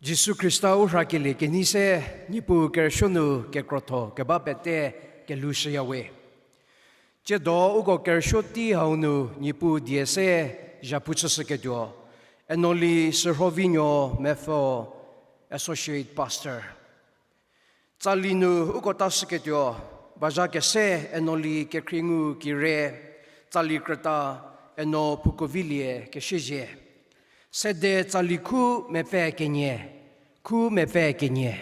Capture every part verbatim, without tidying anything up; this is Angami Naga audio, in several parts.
Jisu Khrista u rhakelie kenei se, Niepuu kerüsuo nu kekrotho keba pete kelhoushüyawe. Tsiedo uko kerüsuo tei hau nu Niepuu die se zhapu chüshüketuo, Enoli Sürhovinuo Mepfü, Associate Pastor. Tsali nu uko tashüketuo, bazha kese Enoli Kekhriengu Kire, tsali krüta Eno Phukovilie Kesiezie. Sede tsali khu mepfü kenie, khu mepfü kenie.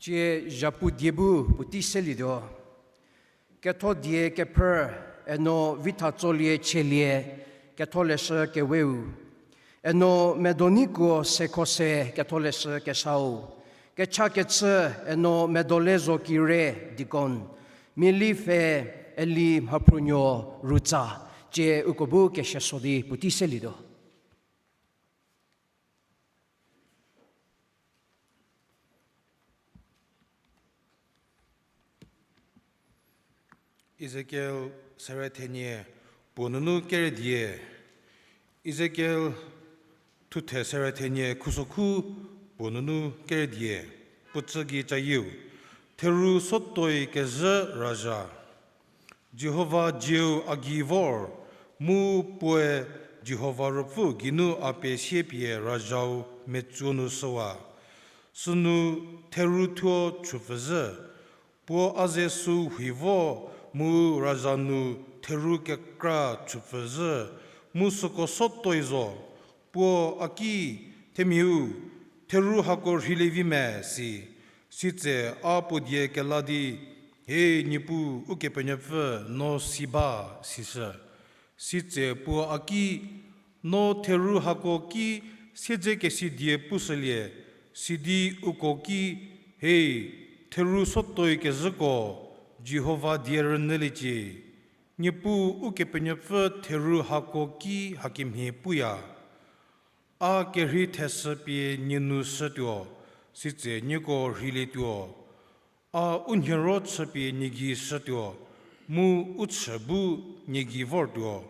Tsie zhapu die bu puotei selietuo. Ketho die kephrü, Eno Vithatsolie Chielie, Ketholeshü Keweu. Eno Medonikuo Sekhose, Ketholeshü Kesau. Kechakechü, Eno Medolezo Kire, deacon. Miali pfhe, Eli Mhaphrunuo Rutsa. Tsie uko bu kesieso di puotei selietuo. Ezekiel sere thenie puo nunu keredie. Ezekiel thuthe sere thenie khusokhu puo nunu keredie. Puo tsü gei cayieu, Theru sotoi kezhü razha. Jihova dzieu a gei vor, mu puoe Jihova Ruopfü geinu a pesiepie razhau metsuo nu shüwa. Sünu theru thuo chüpfüzhü, puo a ze süu hui vo, mu razha nu theru kekra chüpfüzhü, mu süko sotoi zo, puo a ki, Themiau, theru hako rheilie vi me? si. Sitse a puo die kela di, He Niepuu Ukepenuopfü, no si ba, sishü. Sitse puo a ki, No theru hako ki siedzekesidie pushülie, sidi uko ki, He, Theru sotoi kezhüko Jihova die rünyüliecie, Niepuu Ukepenuopfü theru hako ki hakemhie puya. A kerhei theshü pie nie nu shütuo, sitse nieko rheilietuo. A u nhiro chüpie nie gei shütuo, mu u chü bu nie gei vortuo.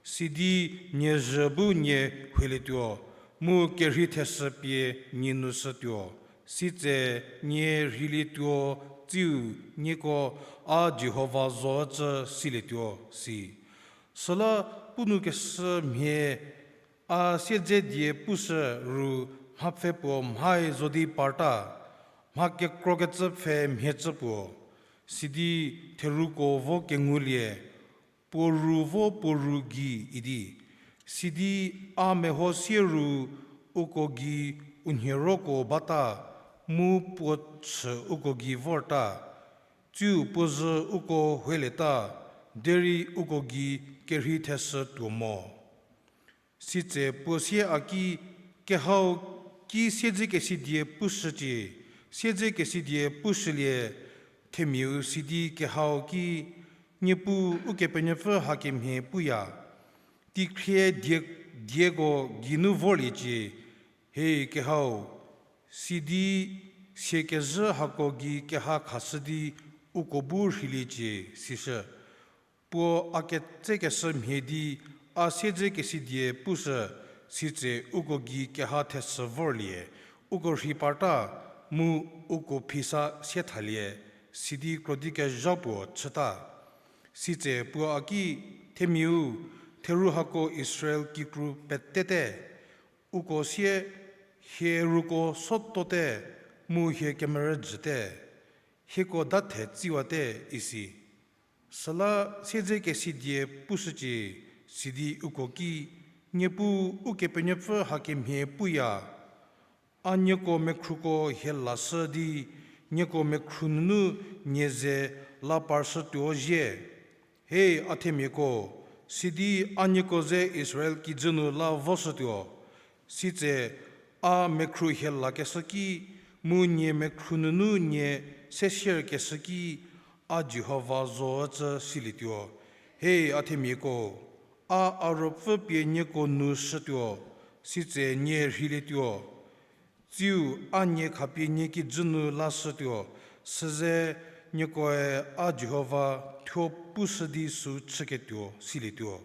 Sidi nie zhü bu nie huelietuo, mu kerhei theshü pie nie nu shütuo, sitse nie rheilietuo, tsiu nieko a Jihova zo ücü silietuo, si. Süla pu nu keshü mhie a siedze die pushü ru mhapfhe puo mhai zo di parta, mha kekrokecü pfhe mhie cü puo, sidi theruko vo kengulie, puo ru vo puo ru gei idi. Sidi a meho sie ru uko gei u nhiroko bata, mu puo chü uko gei vorta, tsiu puo zhü uko huelieta, derei uko gei kerhei theshü tuo mo. Sitse puo sie a ki, kehau ki siedzekesidie pushücie, siedzekesidie pushülie, themiau sidi kehau ki, Niepuu Ukepenuopfü hakemhie puya, teikhrie die, dieko geinu vorliecie, he kehau, sidi sie kezhü hako gei keha khashü di uko bu rheiliecie, sishü. Puo a ketsekeshü mhie di a siedzekesidie pushü, sitse uko gei keha theshü vorlie, uko rhei parta, mu uko phisa sie thalie, sidi krodi kezha puo chüta. Sitse puo a ki, themiau, theru hako Israel kikru petete, uko sie, hie ruko sotote, mu hie kemerüjüte, hieko dathe tsiwate, isi. Süla siedzekesidie pushücie, sidi uko ki, Niepuu Ukepenuopfü hakemhie puya, a nieko mekhruko hie lashü di, nieko mekhru nunu nie ze la parshütuo zhie. He a themiako, sidi a nieko ze Israel kijü nu la voshütuo. Sitse a mekhru hie lakeshü ki, mu nie mekhru nunu nie sesierkeshü ki, a Jihova zo ücü silietuo. He a themiako, a a ruopfü pie nieko nu shütuo, sitse nie rheilietuo. Tsiu a nie khapie nie kijü nu lashütuo, süze niekoe a Jihova thuo pushü di sü chüketuo silietuo.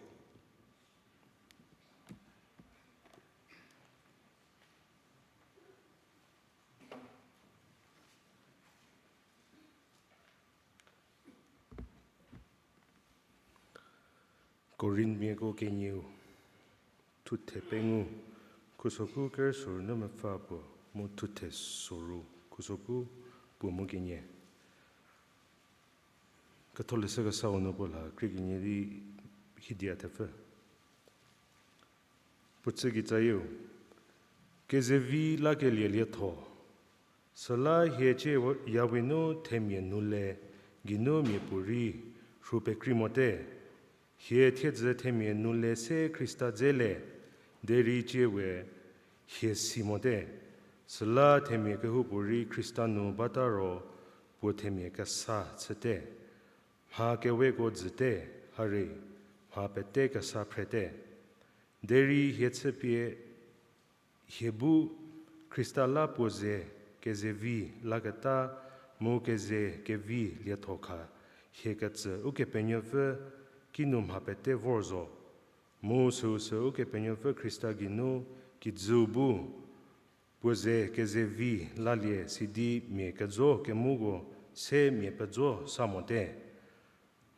Korinthmiako kenieu, thuthe pengou, khusoku kerü soru nu mepfü puo, mu thuthe soru, khusoku puo mu kenie. Ketholeshü Kesau nu puo lha krie kenie di hidia thepfü. Puo chü kitsayieu, kezevi lakelie lietho. Süla hie cie yawe nu themia nu le, geinu miapuorei rhu pekrei mote. Hie thiedzü themia nu le se Khrista dze le, derei cie we hie si mote. Süla themia kehoupuorei Khrista nu bata ro puo themia kesa chüte. Mha keweko dzüte, hare, mha pete kesa phrete. Derei hie chüpie hie bu Khrista la puo ze kezevi laketa mu keze kevi lietho kha hie ketsü Ukepenuopfü kinu mha pete vor zo. Mu süusü Ukepenuopfü Khrista geinu kijüu bu puo ze kezevi lalie sidi mia kejo kemuko se mia pejo sa mote.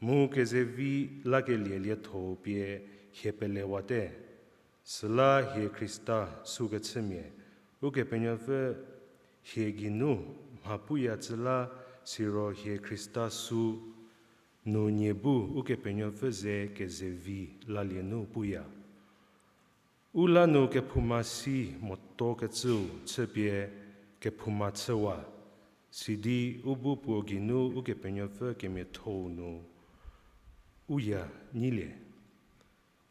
Mu kezevi lakelie lietho pie hie pelewate. Süla hie Khrista sükechümia, Ukepenuopfü hie geinu mha puya cü la, siro hie Khrista sü nu nie bu Ukepenuopfü ze kezevi lalie nu puya. U la nu kephouma si moto kecüu chüpie kephouma chüwa, sidi u bu puo geinu Ukepenuopfü kemiatho-u nu u ya nyilie.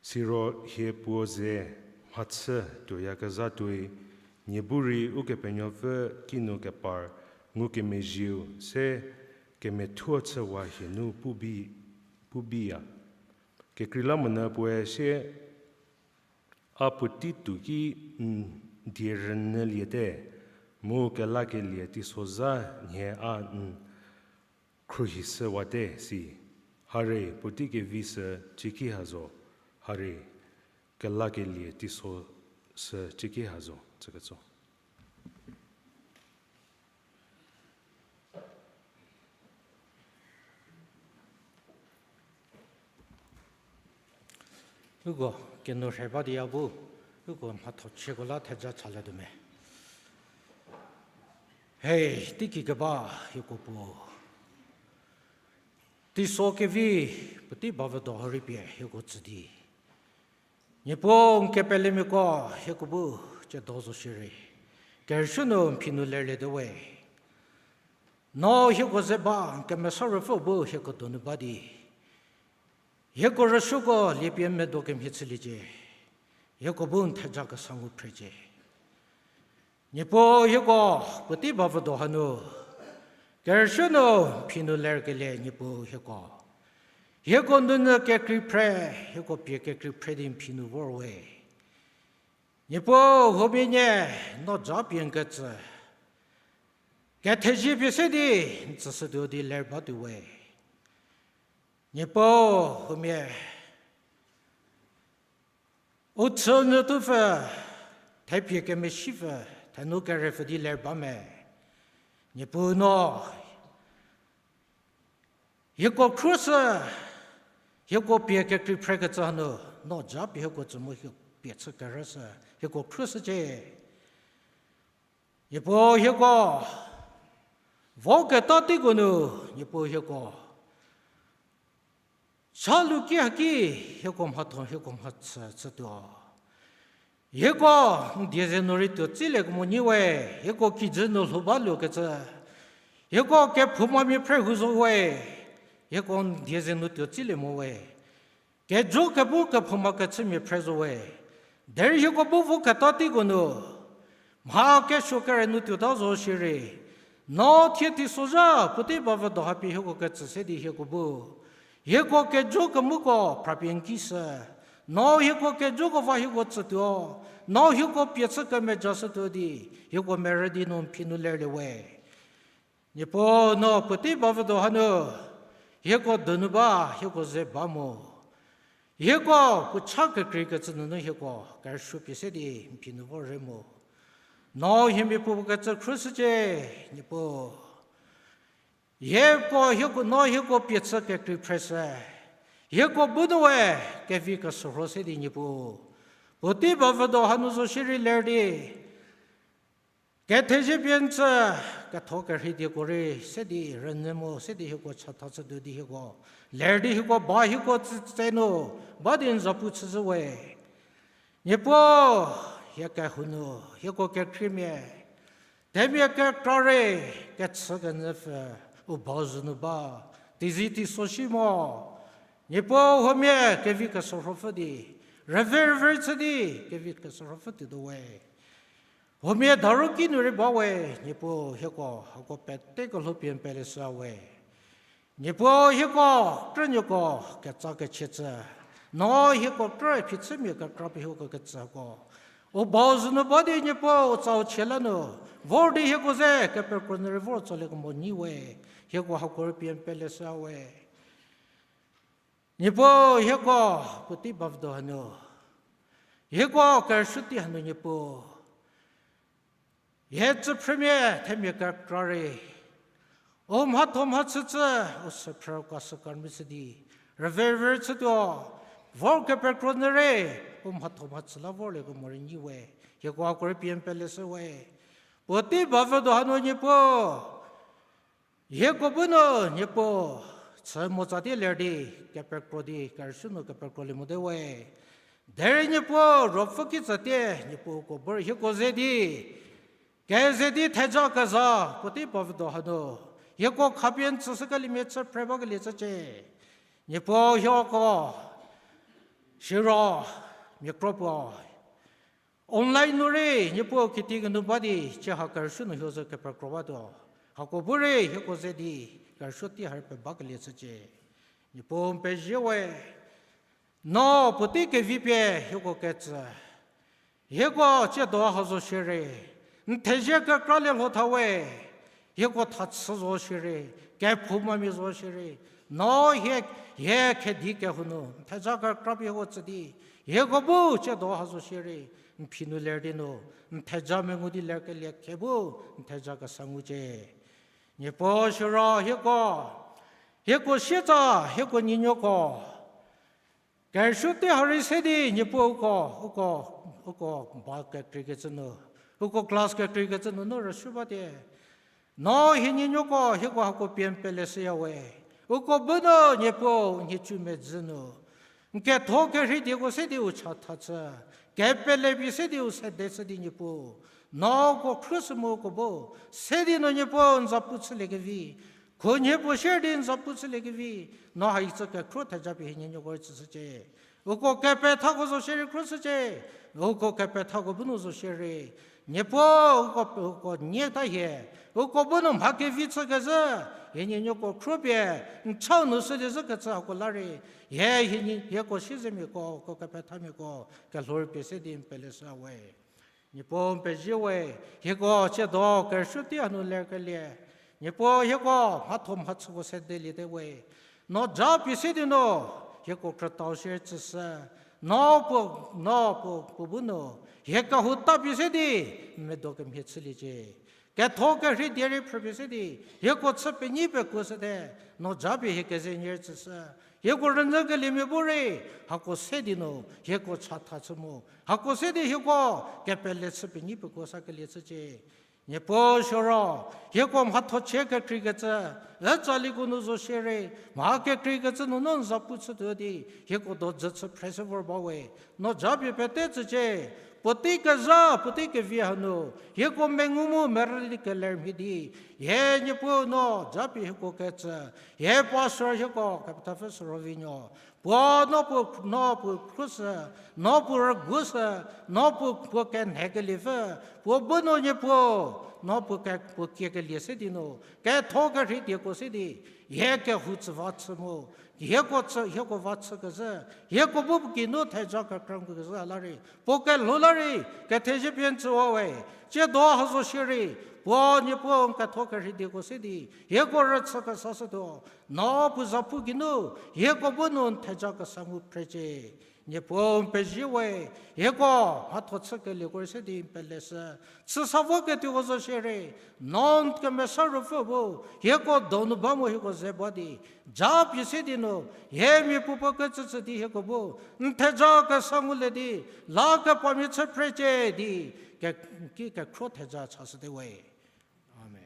Siro hie puo ze mhachü tuoyakezha tuoi, nie bu rei Ukepenuopfü kinu kepar ngukemezhieu se kemethuo chüwa hienu pu bi, pu biya. Kekreilamonyü puoe sie, a puotei tuo ki n die rünyüliete, mu kelakelie teisozha nhie a n khruohishüwate si. Hare puotei kevi sü cieki ha zo, hare kelakelie teiso sü cieki ha zo, tsüketso. Uko kenu rhe ba di ya bu, uko mhatho chieko la theja chalie tuo me. Hei, teiki keba hieko puo. Teiso kevi, puotei bavü do ha rei pie hieko tsü di. Niepuu n kepelemiako hieko bu tsiedo zo shierei, kerüshü nu n phi nu lerlie tuowe. No hieko ze ba n Kemesa Ruopfü bu hieko donu ba di, hieko rüsuoko liepie medo kemhie chüliecie. Hieko bu n theja kesa ngu phrecie. Niepuu hieko puotei bavü do hanu, kerüshü nu n phi nu lerkelie Niepuu hieko. Hieko nounyü kekrei phre, hieko pie kekrei phre di n phi nu vor we. Niepuu huomia nie, no ja pie n ketsü. Kethezie pie se di n tsüshütuo di ler ba tuo we. Niepuu huomia u chü nyü tupfü, thepie kemesipfü, thenu kerepfü di ler ba me. Niepuu no hieko khruoshü, hieko pie kekrei phrekecü hanu, no ja pie hieko tsü mu hie pie chü kerüshü, hieko khruoshücie. Niepuu hieko voketa teiko nu, Niepuu hieko cha luki haki, hieko mhatho hieko mhachü chütuo. Hieko n die ze nu rei tuo tsiliekemo nyi we, hieko kijü nu lhou ba luokecü. Hieko kephoumamia phre hu zo we, hieko n die ze nu tuo tsilie mo we. Kejo kepu kephoumakechümia phre zo we. Derei hieko bu voketa teiko nu mha kesuo kere nu tuota zo shierei, no thie teisozha puotei bavü do ha pie hieko ketsü se di hieko bu hieko kejo kemoko phrapie n ki shü. No hieko kejoko va hieko tsütuo. No hieko pie chü kemejashütuo di hieko merü di nu n phi nu lerlie we. Niepuu no puotei bavü do hanu, hieko donu ba, hieko ze ba mo. Hieko puo cha kekreikecü nunu hieko kerüsuo pie se di n phi nu vor rei mo. No hiemia puo kecü khruoshücie, Niepuu. Hieko, hieko, no hieko pie chü kekrei phreshü. Hieko bu nu we kevi keshürho se di Niepuu. Puotei bavü do hanu zo shierei ler di kethezie pie n tsü, ketho kerhei dieko rei se di rünyü mo se di hieko chatha chütuo di hieko ler di hieko ba hieko tsütse nu ba di n zapu chüzhü we. Niepuu, hie kehou nu hieko kekhriemia themia kekra rei kechü kenyüpfü u bau zhü nu ba, teizi teiso shi mo. Niepuu huomia kevi keshürhopfü di rüve rüve chü di kevi keshürhopfü tuotuo we. Huomia daru ki nu rei ba we, Niepuu hieko hako pete kelhou pie n peleshü we. Niepuu hieko krünuoko ketsa kechie tsü, no hieko krü phichümia kekra pie hieko ketsüko u bau zhü nu ba di Niepuu u tsau chie la nu vor di hieko ze kepekro nu rei vor tsoliekemo nyi we, hieko hako rei pie n peleshü we. Niepuu hieko puotei bavü do hanu, hieko kerüsuo tei hanu Niepuu, hie tsüphrümia themia kekra rei u mhatho mhachü tsü, u süphrü ka sü ka rei shü di rüve rüve chütuo, vor kepekro nu rei u mhatho mhachü la vorliekemo rei nyi we, hieko hako rei pie n peleshü we. Puotei bavü do hanu Niepuu, hieko bu nu Niepuu chü motsa tie ler di kepekro di kerüsuo nu kepekrolie mote we. Derei Niepuu ruopfü kitsa tie Niepuu ko bu rei hieko ze di keze di theja keza puotei bavü do hanu hieko khapie n tsüshükeliemia chü phre bakelie chücie. Niepuu hieko siro mia kro puo online nu rei Niepuu kitiekinu ba di chie ha kerüsuo nu hieko ze kepekro batuo. Hako bu rei hieko ze di kerüsuo tei ha rei pebakelie chücie. Niepuu n pezie we, no puotei kevi pie hieko ketsü. Hieko tsiedo ha zo shierei, n thezie kekralie lho tha we, hieko thachü zo shierei, kephoumamia zo shierei, no hie, hie khedi kehou nu n theja kekra pie hieko tsü di, hieko bu tsiedo ha zo shierei, n phi nu ler di nu, n theja mengu di lerkelie khe bu n theja kesa ngucie. Niepuu siro hieko, hieko sietsa, hieko nuonuoko kerüsuo tei ha rei se di Niepuu uko, uko, uko ba kekreikecü nu, uko class kekreikecü nunu rüsuo ba tie. No hie nuonuoko hieko hako pie n pele shüya we. Uko bu nu Niepuu nhicu medzü nu n ketho kerhei dieko se di u chatha chü, kepele pie se di u sede chü di Niepuu, no uko khruoshü mu uko bu se di nu Niepuu n zapu chüliekevi, khunhie puo shie di n zapu chüliekevi, no haicü kekhro theja pie hie nuonuoko rei tsüshücie. Uko kepethako zo shierei khruoshücie. Uko kepethako bu nu zo shierei, Niepuu, uko, uko nie ta hie, uko bu nu mha kevi chükezhü, hie nuonuoko khro pie n chau nu shülie zhükecü hako la rei, hie, hie, hieko siezemiako, uko kepethamiako kelhou rei pie se di n pele shüya we. Niepuu n pezie we, hieko tsiedo kerüsuo tei hanu lerkelie, Niepuu hieko mhatho mhachüko sedeliete we. No ja pie se di nu hieko krütau shie tsüshü, no puo, no puo, puo bu nu hie kehou ta pie se di n medo kemhie chüliecie. Ketho kerhei die rei phrü pie se di hieko chü penyi pekuoshüte, no ja pie hie keze nyie rei tsüshü. Hieko rünyükeliemia bu rei hako se di nu hieko chatha chü mu, hako se di hieko kepele chü penyi pekuo sakelie chücie. Niepuu siro hieko mhatho chie kekreikecü, ütsalieko nu zo shierei, mha kekreikecü nunu n zapu chütuo di hieko do dzü chü phreshü vor ba we. No ja pie pete tsücie. Puotei kezha, puotei kevi hanu hieko mengu mu merüli keler mhie di, hie Niepuu no ja pie hieko ketsü, hie pastor hieko kepethapfü Surovinuo, puo no puo, no puo khruoshü, no puo rügushü, no puo, puo kenhekeliepfü, puo bu nu Niepuu, no puo ke, puo kiekelie se di nu ketho kerhei dieko se di hie kehou tsü va chü mu, hieko tsü, hieko va chükezhü, hieko bu geinu theja kekra ngukezhü la rei, puo kelhou la rei kethezie pie n tsüwa we. Tsiedo ha zo shierei, puo Niepuu n ketho kerhei dieko se di hieko rüchü kesashütuo, no puo zapu geinu hieko bu nu n theja kesa ngu phrecie. Niepuu n pezie we, hieko mhatho chükelieko rei se di n peleshü, chüsa voketuoko zo shierei, no n kemesa ruopfü bu hieko donu ba mu hieko ze ba di, ja pie se di nu hie mia puopuo kecü tsü di hieko bu n theja kesa ngulie di, la kepamia chü phrecie di, ke, ki kekhro theja chashüte we. Amen.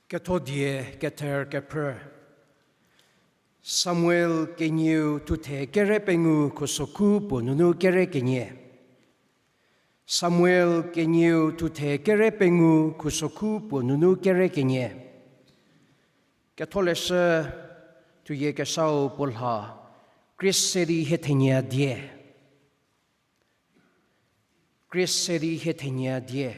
Kethodie kether kephrü. Samuel kenieu thuthe kere pengou khusokhu puo nunu kere kenie. Samuel kenieu thuthe kere pengou khusokhu puo nunu kere kenie. Ketholeshü thuyie kesau puo lha, Krie se di hie thenie die. Krie se di hie thenie die.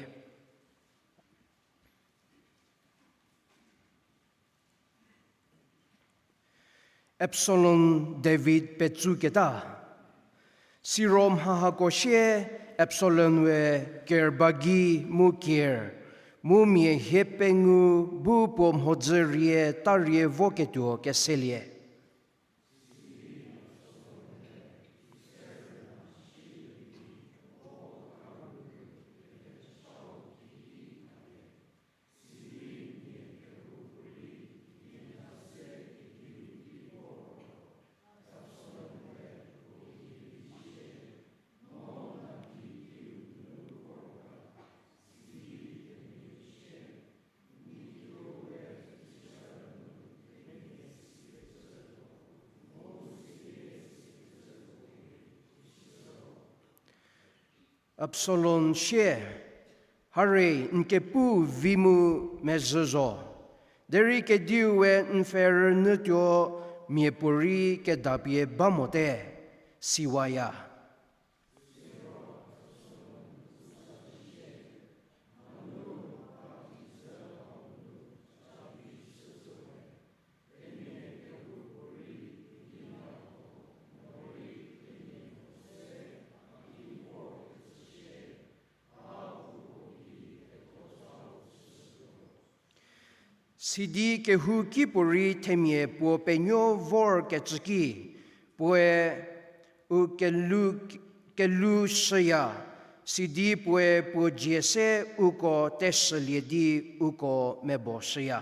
Absalom David petsuketa. Siro mha hako sie Absalom-e ker ba gei mu ker, mu mia hie pengou bu puo mhodzü rie ta rie voketuo keselie. Absalom sie, Hare, n kepu vi mu mezhü zo, derei kediu we n pfhe rünyütuo miapuorei kedapie ba mote, siwaya. Sidi kehouki puorei themia puo penuo vorkecü ki, puoe u kelu, kelu shüya, sidi puoe puo dzie se uko teshülie di uko mebo shüya.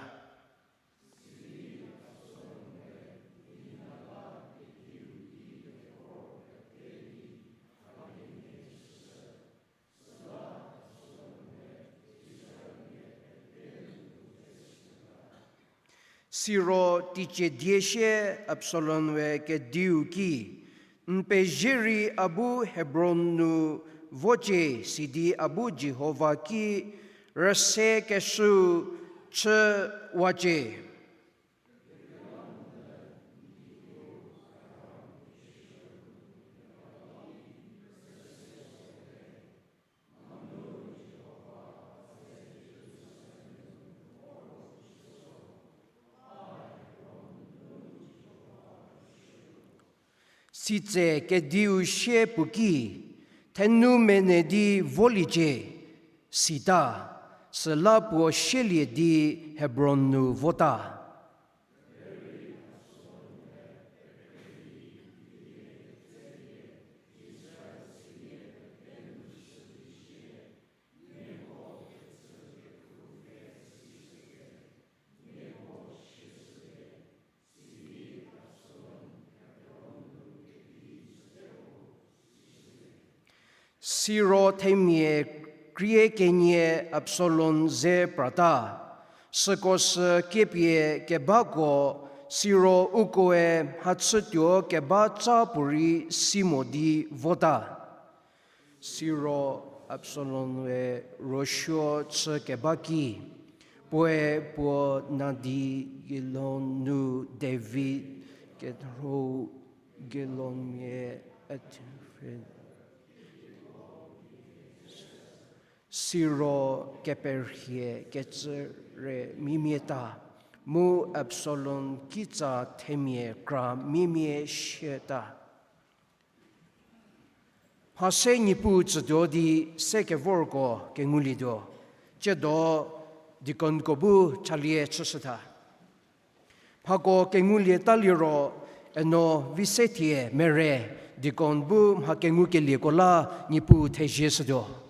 Siro teicie die sie Absalom-e kediu ki, N pezie rei a bu Hebron nu vocie, sidi a bu Jihova ki rüse keshüu chüwacie. Sitse kediu sie puo ki, Thenou mene di voliecie, sita, süla puo sielie di Hebron nu vota. Siro themia krie kenie Absalom ze prata, süko sü kiepie kebako, siro ukoe mhachütuo keba tsa puorei si mo di vota. Siro Absalom-e ruosuo chü keba ki, puoe puo nadi Gilo nu David kethou Gilo mia, siro keperhie kecü re mimie ta, mu Absalom kitsa themia kra mimie shie ta. Mha se Niepuu tsütuo di se kevorko kengulietuo, tsiedo deaconko bu chalie chüshütha. Mhako kengulie ta liro, eno Visethie Mere, deacon bu mha kengukelieko la Niepuu thezie shütuo.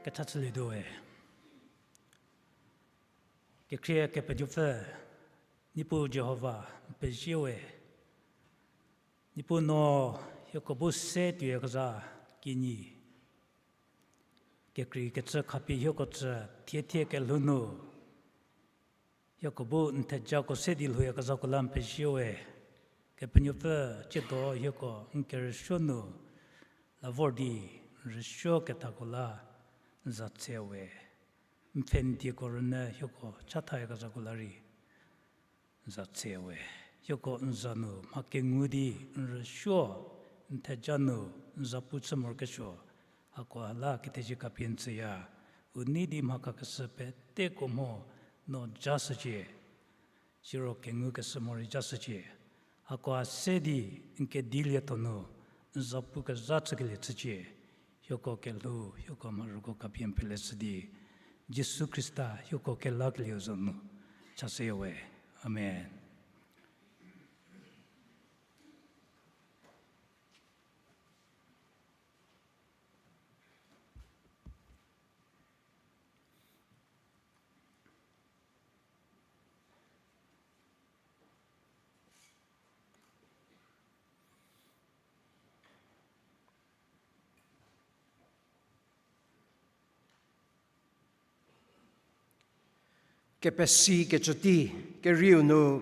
Kecha chülietuo we. Kekhrie Kepenuopfü, Niepuu Jihova, n pezie we. Niepuu no hieko bu se tuoyakezha kinyi, kekrei kecü khapie hieko tsü thiethie kelhou nu, hieko bu n thejako se di lhouyakezhako la n pezie we. Kepenuopfü, tsiedo hieko n kerüsuo nu la vor di n rüsuo kethako la n za tse we. N pfhendieko rünyü hieko chathayakezhako la rei n za tse we. Hieko n za nu mha kengu di n rüsuo, n theja nu n zapu chü morokesuo, hakoha la kethezie khapie n tsüya. U nei di mha khakeshü peteko mho no jashücie. Siro kengukeshü mho rei jashücie. Hakoha se di n kedilietho nu n zapu kezha chükelie chücie. Hieko kelhou, hieko mharhüko khapie n peleshü di, Jisu Khrista hieko kelakelieu za nu chashüya we. Amen. Kepesi kecüti, kerieu nu,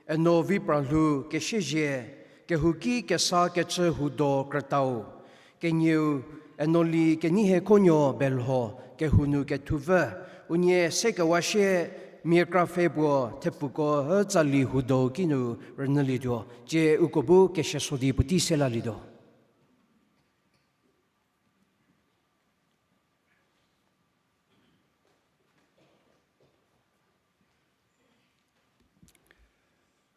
Eno vi pralhou kesiezie, kehouki kesa kecü hudo krütau, kenieu, Eno li kenei hie khonuo belho, kehou nu kethupfü, unie sekewa sie, mia krapfhe puo thepfuko ütsali hudo kinu rünyülietuo, tsie uko bu kesieso di puotei se lalietuo.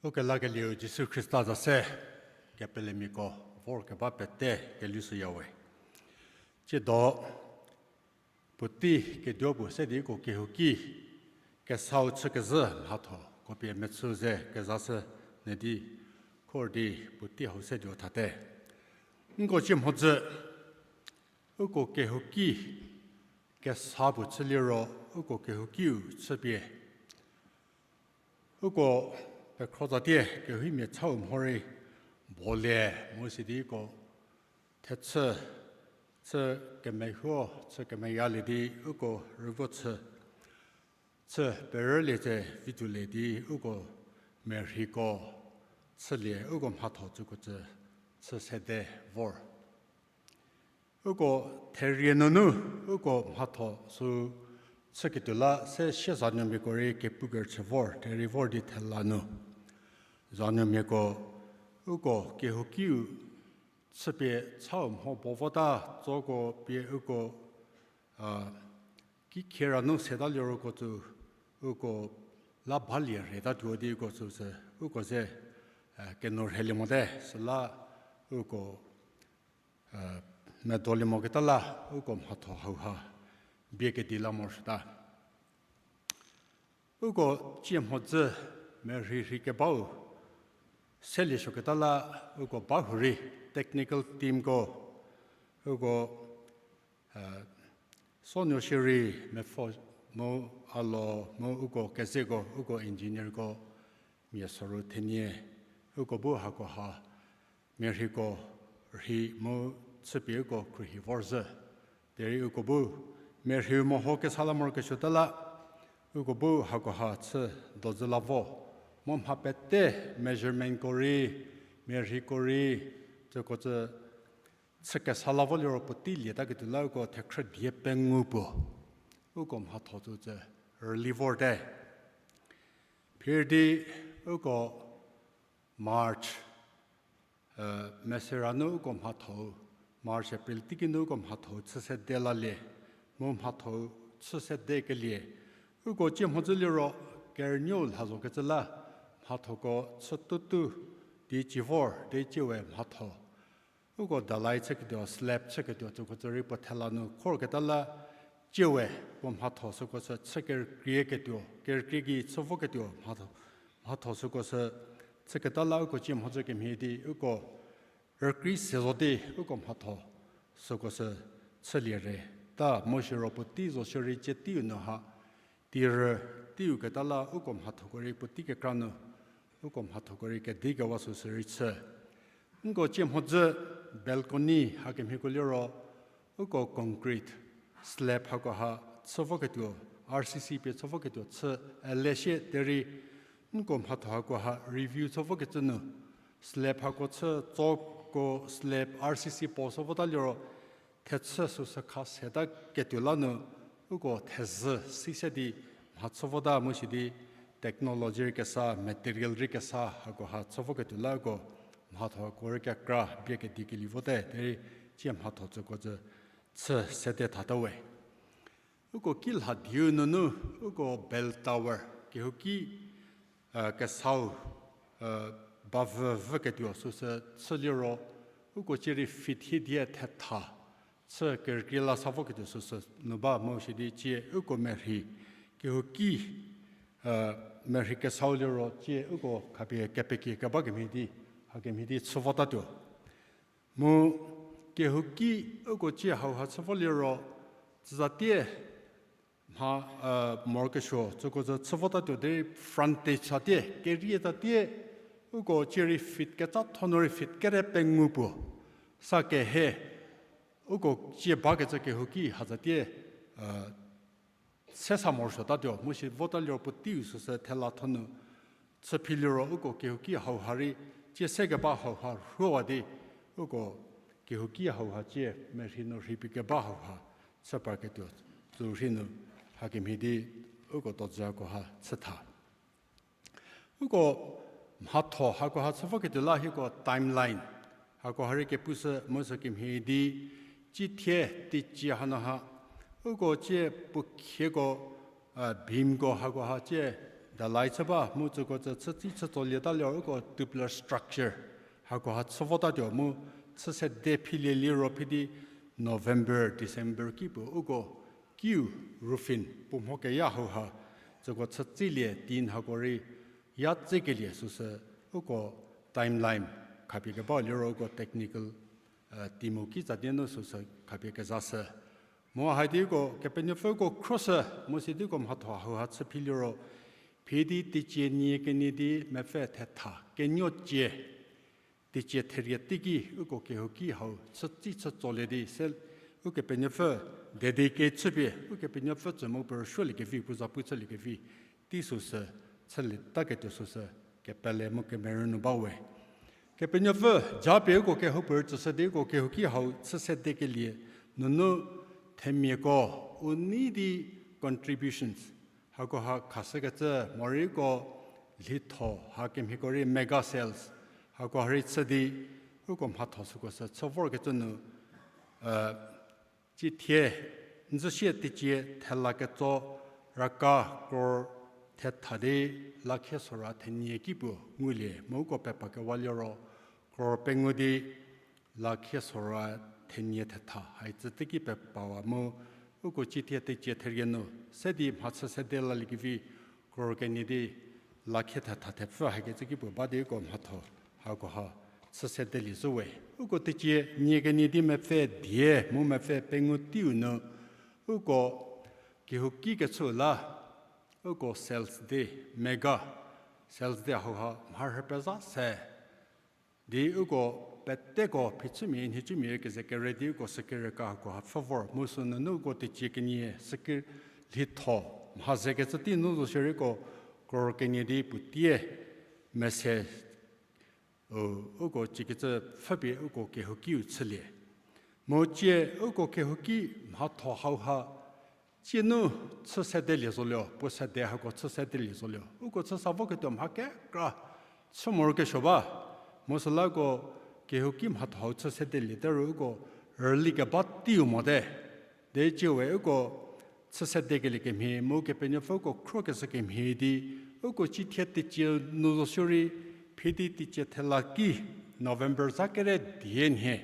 Ukelakelieu Jisu Khrista za se, kepelemiako vorkeba pete kelushüya we. Tsiedo, puotei keduo puo se di uko kehouki kesau chükezhü mhatho ko pie mechü ze kezashü nyü di khor di puotei hau se di thate. Nko cie mhodzü, uko kehouki kesa puo chüliro, uko kehoukiu chüpie uko pekhro zatie kehoumia chau mhorei bolie mu sidi uko thechü, chü kemehuo, chü kemeyalie di uko rüvo chü, chü perülie tse vituolie di uko merheiko chülie uko mhatho tsüko tsü chü sede vor. Uko therie nunu uko mhatho sü chüketuo la se sie zanuomiako rei kepukerüchü vor, therie vor di thela nu. Zanuomiako uko kehoukiu chüpie chau mho bo vota tsoko pie uko, a, kikhie ra nu seta liroko tsü uko la balie rheitatuo di uko tsü se, uko ze, a, kenu rhelie mote, süla uko, a, medolie moketa la uko mhatho hauha bie kedi la morosuota. Uko cie mhodzü merhei rhei kebau selie suoketa la uko ba hurei technical teamko, uko, a, sonuo shierei mepfo mu a lo mu uko kezeko, uko engineerko, mia soru thenie, uko bu hakoha merheiko rhei mu chüpie uko khruohi vorzhü. Derei uko bu merhei meho kesa la morokesuota la, uko bu hakoha chü dozü la vo. Mu mha pete measurementko rei, merheiko rei, tsüko tsü chü kesa la vo liro puotei lietaketuo la uko thekhrü die pengou puo uko mhatho tsü tsü rüli vorte. Phir di uko March, e, mesera nu uko mhatho, March, April teiki nu uko mhatho chü sede lalie, mu mhatho chü sedekelie uko cie mhodzü liro kerünuou lha zokecü la mhathoko chütuotuo di ci vor di ciewe mhatho uko dalai chüketuo, slab chüketuo tsüko tsü rei puo thela nu khorketa la ciewe puo mhatho süko sü chü kerükrie ketuo, kerükrie gei chü voketuo mhatho, mhatho süko sü chüketa la uko cie mhodzü kemhie di uko rükrie se zo di uko mhatho süko sü chülie re. ta mo shiro puotei zo shierei cie teiu nu ha, tirü teiu keta la uko mhathoko rei puotei kekra nu, uko mhathoko rei kedi kewa süsü rei chü. Nko cie mhodzü balcony hakemhieko liro, uko concrete slab hakoha chü voketuo, R C C pie chü voketuo chü, ele shie derei, nko mhatho hakoha review chü vokecü nu, slab hako chü tsoko slab R C C puo sü vota liro, thechü süsü kha seta ketuo la nu, uko thezhü si se di mha chü vota mu shi di technology rei kesa, material rei kesa hakoha chü voketuo la uko mhathoko rei kekra bie kedi kelie vote, derei cie mhatho tsüko cü chü sede thata we. Uko ki lha diu nunu, uko bell tower, kehouki, kesau, bavü vüketuo süsü chü liro, uko cie rei feet hie die thetha chü kerükrie la sa voketuo süsü nu ba mu shi di cie uko merhi, kehouki, merhi kesau liro cie uko khapie kepekie keba kemhie di, hakemhie di chü votatuo. Mu kehouki uko cie hauha chü vo liro, tsüzatie mha, morokesuo tsüko cü chü votatuo derei frontage hatie, kerie tatie, uko cie rei feet kecatho nu rei feet kere pengou puo sa kehe, uko cie bakecü kehouki hazatie, se sa morosuotatuo, mu shi vota liro puoteiu süsü thela tho nu chü phi liro uko kehouki hauha rei, cie se keba hauha rhuowa di, uko kehouki hauha cie merhi nu rhei pie keba hauha chü parketuo, tsü rhei nu hakemhie di uko dojükoha chü tha. Uko mhatho hakoha chü voketuo la hieko timeline hakoha rei kepushü mu sü kemhie di, cie thie teicie hanu ha, uko cie puo khieko, beamko hakoha cie dalai chü ba mu tsüko cü chütsi chü tsolie ta liro uko tubular structure hakoha chü votatuo mu chü sede philie liro phi di November, December ki puo uko kiu roofing puo mho keya hauha, tsüko chütsilie tin hako rei ya tsikelie süsü uko timeline khapie kebau liro uko technical, team-u kitsatie nu süsü khapie kezashü. Mu haidi uko Kepenuopfü uko khroshü, mu sidi uko mhatho hauha chü phi liro, phi di teicie nie kenie di mepfü thetha kenuo cie, teicie therie teiki uko kehouki hau chütsi chü tsolie di se, Ukepenuopfü dedicate chüpie, Ukepenuopfü tsü mu puo rüsuoliekevi, puo zapu chüliekevi, tei süsü, chülietaketuo süsü, kepele mu kemerü nu ba we. Kepenuopfü, japie uko kehoupuorei tsüshü di uko kehouki hau chü sedekelie, nunu themiako, u nei di contributions hakoha khashükecü morei uko lhitho hakemhieko rei mega sales hakoha rei chü di, uko mhatho süko sü chü vorkecü nu, cie thie, nzüsie teicie thela ketso raka crore thetha di lakhie sora thenie ki puo ngulie mu uko pepa kewa liro crore pengou di lakhie sora thenie thetha hai tsü teiki pepawa mu, uko cie thie teicie therie nu se di mha chü sede laliekevi crore kenie di lakhie thetha thepfü hakecü ki puo ba di uko mhatho hakoha chü sedelie zhü we. Uko teicie nie kenie di mepfü die mu mepfü pengou teiu nu, uko kehouki kechü la, uko sales day, mega sales day hauha mharhü pezha se di uko peteko phichümia nhicumia keze kere di uko sükere ka hakoha pfhü vor mu sünunu uko teicie kenie süki lhitho mha zekecü tei nu zo shierei uko crore kenie di puotie mese, u, uko ciekecü pfhüpie uko kehoukiu chülie. Mu cie uko kehouki mhatho hauha cie nu chü sedelie zolio, puo sede hako chü sedelie zolio, uko chü sa voketuo mha kekra chü morokesuo ba. Mu süla uko kehouki mhatho hau chü sedelie teru uko rüli keba teiu mote. Decie we uko chü sedekelie kemhie mu Kepenuopfü uko khrokeshü kemhie di, uko cie thie teicie nu zo shierei phi di teicie thela ki November za kere die nhie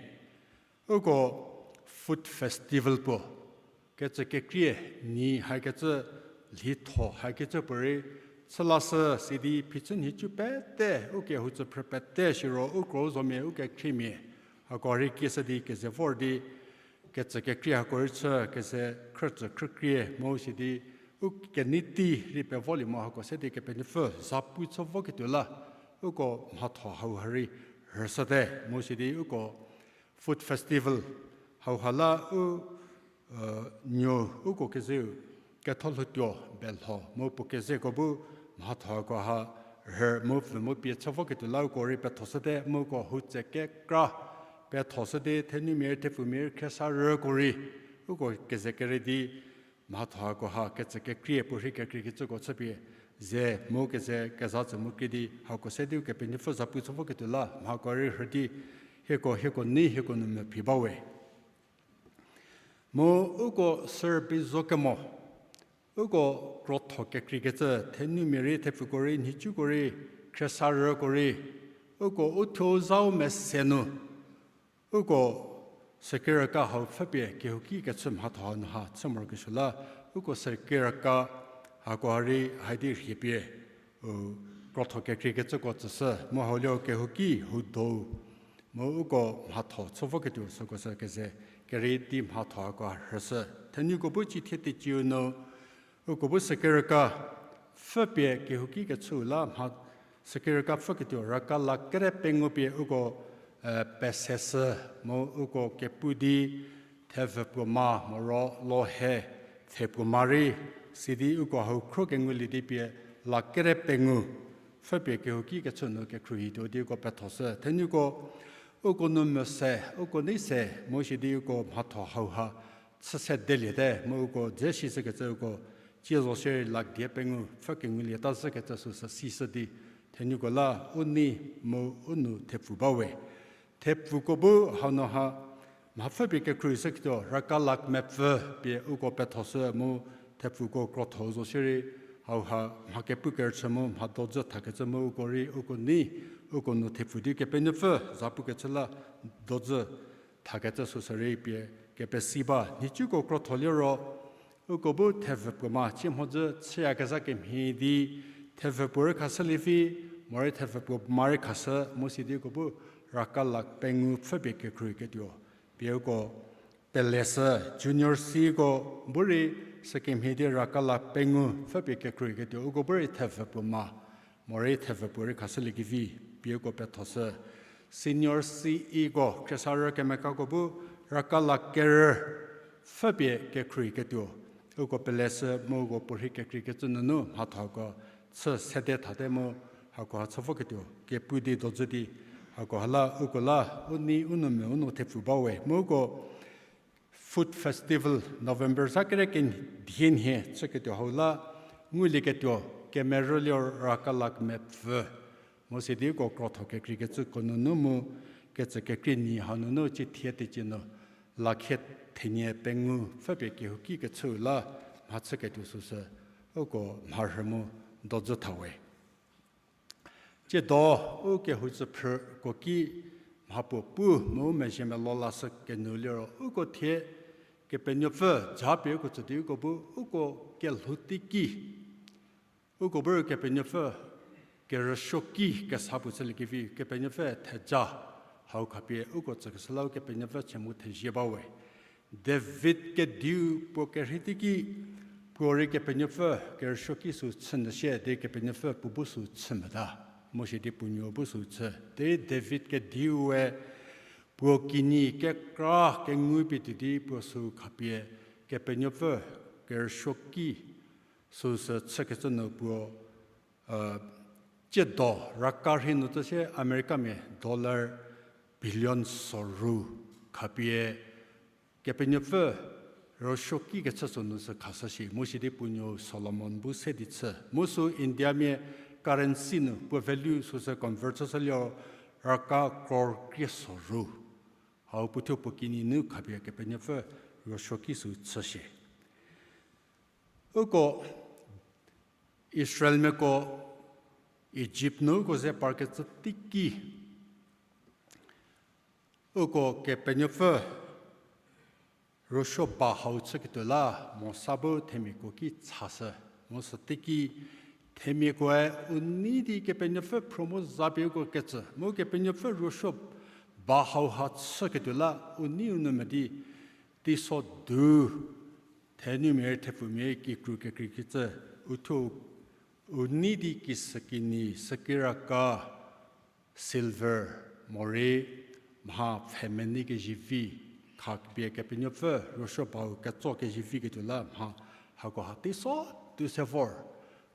uko food festival puo kecü kekrie, nyi hakecü, lhitho hakecü puorei chü lashü sidi phichü nhicu pete, ukehoutsüphrü pete shiro u kro zomia, ukekhriemia hako rei kieshü di keze vor di kecü kekrie hako rei chü keze khrütsü khrükrie mu sidi u kenei tei rei pevolie mo hako se di Kepenuopfü zapu chü voketuo la uko mhatho hauha rei rüshüte mu sidi uko food festival hauha la u nuo uko kezeu ketholhoutuo belho mu puo kezeko bu mhatho hako ha rhü mu pfü mu pie chü voketuo la uko rei pethoshüte mu uko hutse kekra pethoshü di thenumia rei thepfumia rei khriesarüko rei uko keze kere di mhatho hako ha kecü kekrie puorhi kekreikecüko chüpie ze mu keze keza tsü mu krie di hako se di Ukepenuopfü zapu chü voketuo la mhako rei rhü di hieko hieko nei hieko nu mephi bawe. Mu uko sürbi zo kemo, uko krotho kekreikecü thenumia rei thepfuko rei nhicuko rei khriesarüko rei uko u thuo u zau mese nu uko sekerüka hau pfhüpie kehouki kechü mhatho hanu ha chü morokesuo la uko sekerüka hako ha rei haidi rhie pie u krotho kekreikecüko tsüshü mu hau liro kehouki hou dou mu uko mhatho chü voketuo süko sü keze kere di mhatho hako ha rhüshü. Thenuko bu cithie teciu nu uko bu sekerüka pfhüpie kehouki kechüu la mha sekerüka pfhüketuo raka la kere pengou pie uko peseshü mu uko kepu di thevü puo ma moro lo he pfhe puo ma rei sidi uko hau khro kengulie di pie la kere pengou pfhüpie kehouki kechü nu kekhruohituo di uko pethoshü. Thenuko uko nu mese uko nei se mu sidi uko mhatho hauha chü sedeliete mu uko dze shishükecü uko cie zo shierei la die pengou pfhü kengulieta zhükecü süsü sishü di thenuko la u nei mu u nu thepfu bawe. Thepfuko bu hanu ha mha pfhüpie kekhruohishüketuo raka la mepfü pie uko pethoshü mu thepfuko krotho zo shierei hauha mha kepu kerüchü mu mha dojü thakecü mu uko rei uko nei uko nu thepfu di Kepenuopfü zapukecü la dojü thakecü süsü rei pie kepesi ba. Nhicuko krotho liro uko bu thevü puo ma cie mhodzü chüyakezha kemhie di thevü puo rei khashülie vi, morei thevü puo ma rei khashü mu sidi uko bu raka la pengou pfhüpie kekhruohiketuo pie uko peleshü. Junior Cko bu rei sükemhie di raka la pengou pfhüpie kekhruohiketuo uko bu rei thevü puo ma morei thevü puo rei khashüliekevi pie uko pethoshü. Senior Ceko khriesarü kemekako bu raka la kerü pfhüpie kekhruohiketuo uko peleshü mu uko puorhi kekreikecü nunu mhathoko chü sede thate mu hako ha chü voketuo kepu di dojü di hako ha la uko la u nei u nu me u nu thepfu bawe mu uko Food Festival November za kere kenie chüketuo hau la ngulieketuo kemerü liro raka la mepfü mu sidi uko krotho kekreikecüko nunu mu kecü kekrie nyi hanunu cithie tecie nu lakhie thenie pengou pfhüpie kehouki kechüu la mhachüketuo süsü uko mharhü mu dojü thawe. Tsiedo u kehou tsüphrüko ki mhapuo pu mu mezhie melo lashü kenu liro uko thie Kepenuopfü japie uko tsü di uko bu uko kelhou teiki uko bu rei Kepenuopfü kerüsuoki kesa puo chüliekevi Kepenuopfü theja hau khapie uko tsükeshü la Ukepenuopfü chü mu thezie bawe. David kediu puo kerhei teiki puo rei Kepenuopfü kerüsuoki sü chü nyü sie di Kepenuopfü puo bu sü chü meta mu sidi puo nuo bu sü chü di David kediue puo kinyi kekra kengu pie tuo di puo sü khapie Kepenuopfü kerüsuoki süsü chükecü nu puo tsiedo raka rhei nu tsü sie Americamia dollar billion soru khapie Kepenuopfü rüsuoki kechü sünu sü khashü shi mu sidi puo nuo Solomon bu se di chü mu sü Indiamia currency nu puo value süsü convert chüshü liro raka crore krie soru. Hau puothuo puo kinyi nu khapie Kepenuopfü rüsuoki sü chü shi. Uko Israelmiako Egypt nu uko ze parkecü teiki uko Kepenuopfü rüsuo ba hau chüketuo la Mosa bu themiako ki chashü. Mosa teiki themiakoe u nei di Kepenuopfü phro mu zapie uko kecü mu Kepenuopfü rüsuo ba hau ha chüketuo la u nei u nu me di Teiso du, thenumia rei thepfumia rei kikru kekreikecü, uthuo u nei di kisükinyi, sükiraka, silver, morei mha pfhemenei kezivi, khapie Kepenuopfü ruosuo bau ketso kezivi ketuo la mha, hakoha teiso du se vor.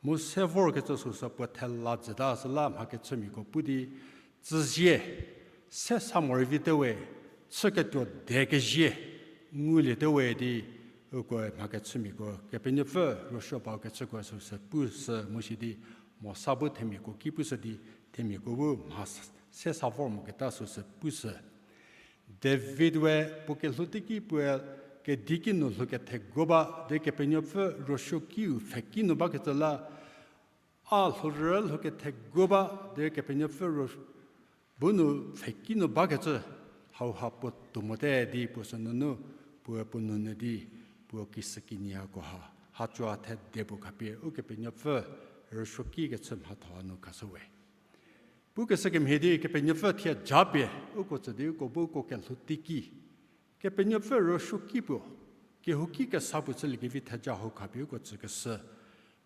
Mu se vorkecü süsü puo thela jüta süla mha kechümiako pu di, tsüzie, se sa morei vite we, chüketuo de kezie, nguliete we di, uko mha kechümiako Kepenuopfü ruosuo bau kechüko süsü pushü mu shi di, mo sa bu themiako ki pushü di, themiako bu mha se sa vor moketa süsü pushü. David we puo kelhou teiki puoe kedi kinu lhou ketheguo ba, derei Kepenuopfü ruosuokiu pfheki nu bakecü la, a lhourü lhou ketheguo ba, derei Kepenuopfü ruo bu nu pfheki nu bakecü, hauha puo tuo mote di puo sünunu, puoe puo nounyü di, puo kisükinyi hakoha, hacua thede puo khapie Ukepenuopfü ruosuoki kechü mhatho nu khashü we. Pukeshü kemhie di Kepenuopfü thie japie uko tsü di uko bu uko kelhou teiki, Kepenuopfü ruosuoki puo, kehouki kesa puo chüliekevi theja hau khapie uko tsükeshü.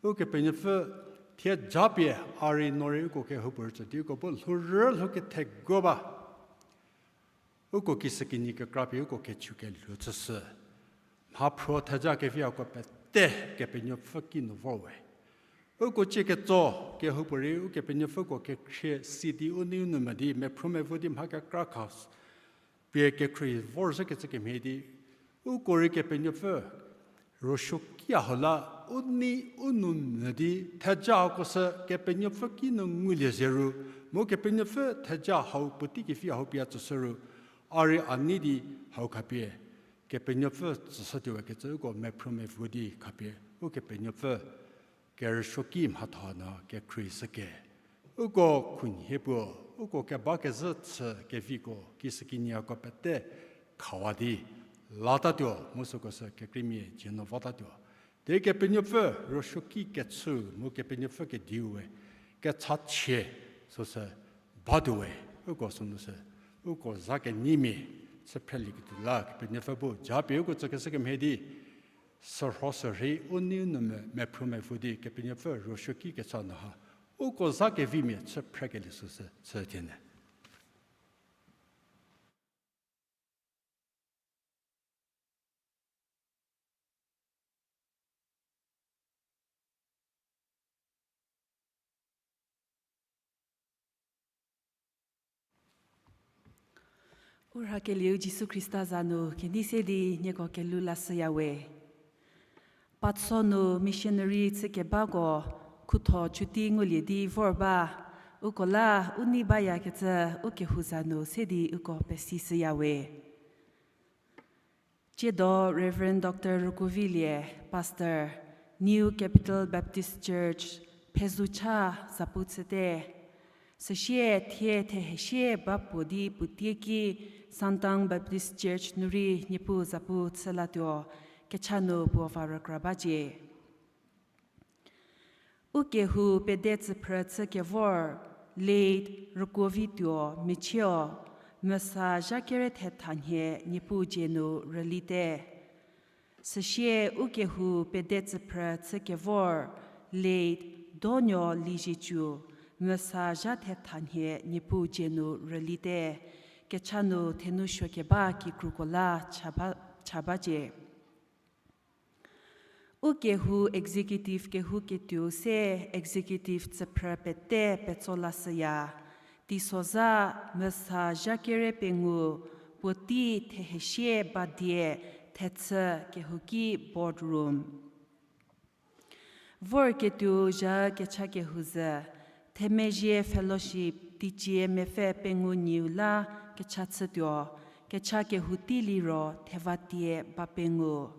Ukepenuopfü thie japie a rei no rei uko kehoupuorei tsü di uko bu lhourü lhou ketheguo ba. Uko kisükinyi kekra pie uko kechu kelhou chüshü. Mhaphruo theja kevi hako pete Kepenuopfü kinu vor we. Uko cie ketso kehoupuorei Ukepenuopfüko kekhrie si di u nei u nou mvü di mephru mevo di mha kekra kha pie kekhrie vorzhükecü kemhie di, uko rei Kepenuopfü ruosuoki hau la u nei u nou mvü di theja hako sü Kepenuopfü kinu ngulie zhie ru, mu Kepenuopfü theja hau puotei kevi hau pie tsüshü ru, a rei a nei di hau khapie Kepenuopfü tsüshütuo we kecü uko mephru mevo di khapie Ukepenuopfü kerüsuoki mhatho nu kekhrie shüke. Uko khunhie puo, uko kebakezhü chü keviko, kisükinyi hako pete khawa di latatuo, mu süko sü kekreimia dzie nu vatatuo. Derei Kepenuopfü ruosuoki kechü mu Kepenuopfü kediu we kechachie süsü batuo we, uko sünu sü, uko za kenyimia chü phrelieketuo la Kepenuopfü bu japie uko tsükeshü kemhie di, sürho sürhei u nei u nou mvü mephru mevo di Kepenuopfü ruosuoki kecha nu ha uko za kevimia chü phrekelie süsü chü thienyü. U rhakelieu Jisu Khrista za nu kenei se di nieko kelhou lashüya we. Patso nu missionary chükebako khutho chuti ngulie di vor ba, uko la u nei bayakecü u kehou za nu se di uko pesishüya we. Tsiedo Reverend Doctor Rukuvilie, Pastor, New Capital Baptist Church, Phezucha zapu chüte. Süsie thie thehesie ba puo di puotie ki Sangtang Baptist Church nu rei Niepuu zapu chü latuo, kecha nu puo va rükra bacie. U kehou pede tsüphrü chü kevor, late Rükuovituo Michio, Mesa zha kere thethanhie Niepuu dzie nu rülite. Süsie u kehou pede tsüphrü chü kevor, late Donuo Liezietsu, Mesa zha thethanhie Niepuu dzie nu rülite. Kecha nu thenou suo keba kikruko la cha ba, cha bacie. U kehou executive kehouketuou se executive tsüphrü pete petso lashüya. Teisozha Mesa zha kere pengou, puotei thehesie ba die, thechü kehouki boardroom. Vorketuo zha kecha kehou zhü, themezhie fellowship teicie mepfü pengou nyiu la kecha chütuo, kecha kehou tei liro thevatie ba pengou.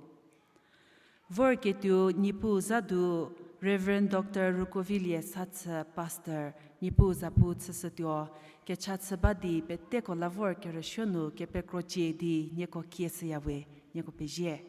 Vorketuo Niepuu za du Reverend Doctor Rukuovilie Sathü, Pastor, Niepuu zapu chüshütuo, kecha chü ba di peteko la vor kerüsuo nu kepekrocie di nieko kieshüya we, nieko pezie.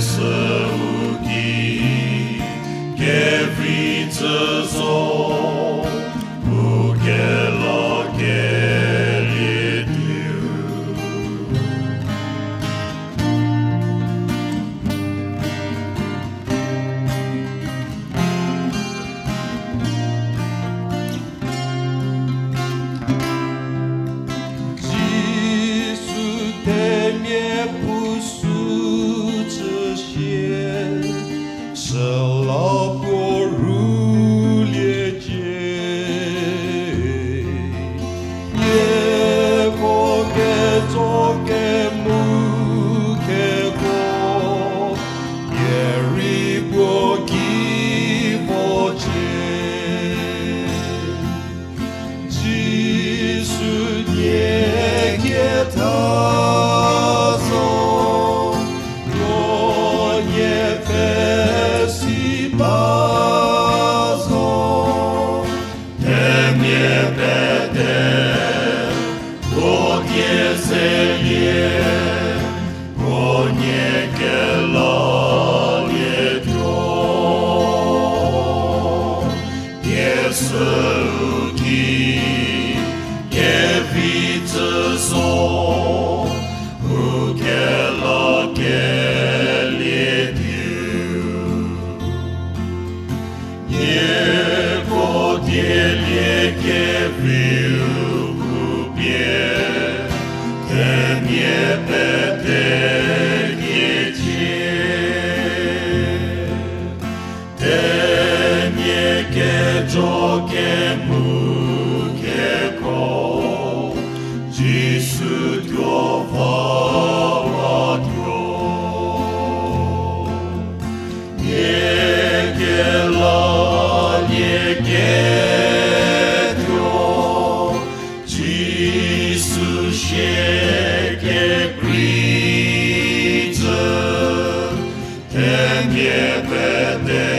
Süu ki kevi tsü zo, u kelakelie dieu. Jisu themia puo sü chüsie, süla puo rüliecie. Nieko ketso kemu keko, nie rei puo ki vocie. Jisu nie ketha zo, puo nie pfhesi ba zo, themia pete puo die zelie, puo nie kelalietuo. Nieko süu ki kevi tsü zo, u kelakelie dieu. Nieko dielie keviu khupie, themia pete kiecie. Themia ketso kemu keko, Jisu tuo vawatuo. Nie kelalieketuo, Jisu sie kekrei tsü, themia pete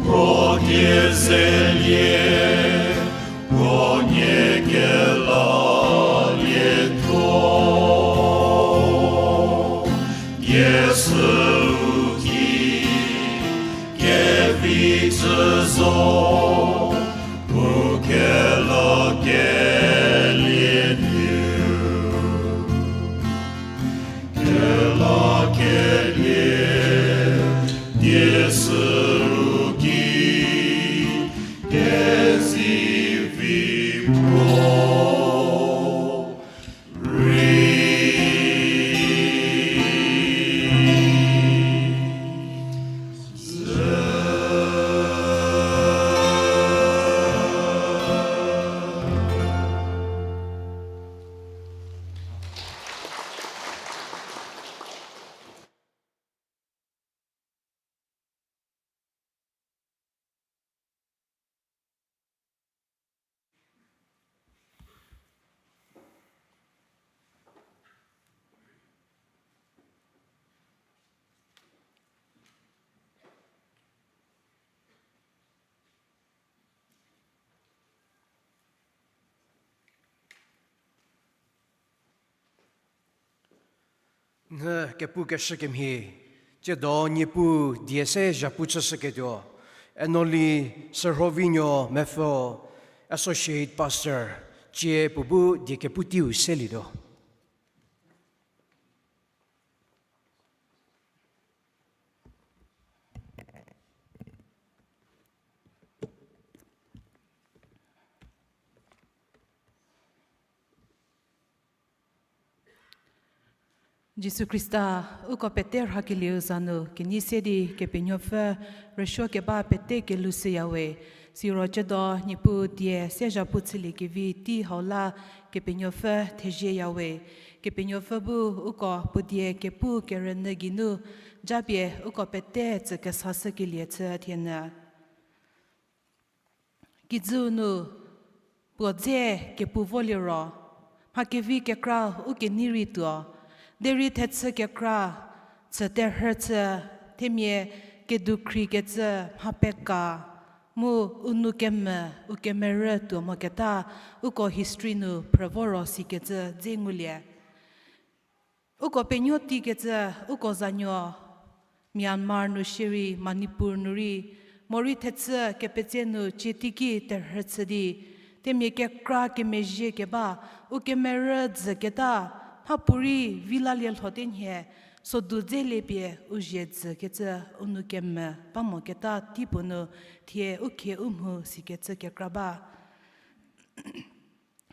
puo die zelie, puo nie kelalietuo. Nieko süu ki kevi tsü zo, u kelakelie dieu. Kelakelie, nieko süu ki kezivi puo rei ze. Nhü kepukeshü kemhie, tsiedo Niepuu die se zhapu chüshüketuo, Enoli Sürhovinuo Mepfüo, Associate Pastor, tsie puo bu die kepu teiu selietuo. Jisu Khrista, uko pete rhakelieu za nu kenei se di Kepenuopfü rüsuo keba pete kelushüyawe. Siro tsiedo Niepuu die se zhapu chüliekevi tei hau la Kepenuopfü thezieyawe. Kepenuopfü bu uko puo die kepu kerünyü geinu japie uko pete tsü kesashükelie chü thienyü. Kijüu nu puo dze kepu voliro, mha kevi kekra u kenei rei tuo, derei thechü kekra chü terhü chü, themia kedukhriekecü mha peka, mu u nou kemvü, u kemerü tuo moketa, uko history nu phrü voro sikecü dze ngulie. Uko penuo teikecü, uko zanuo Myanmar nu shierei Manipur nu rei, morei thechü kepetse nu chie teiki terhü chü di, themia kekra kemezhie keba, u kemerü dzüketa, mhapuorei vi lalie lhote nhie, sodu dzelie pie u zhie dzükecü u nou kemvü ba moketa teipuo nu, thie u khie u mhu sikecü kekra ba.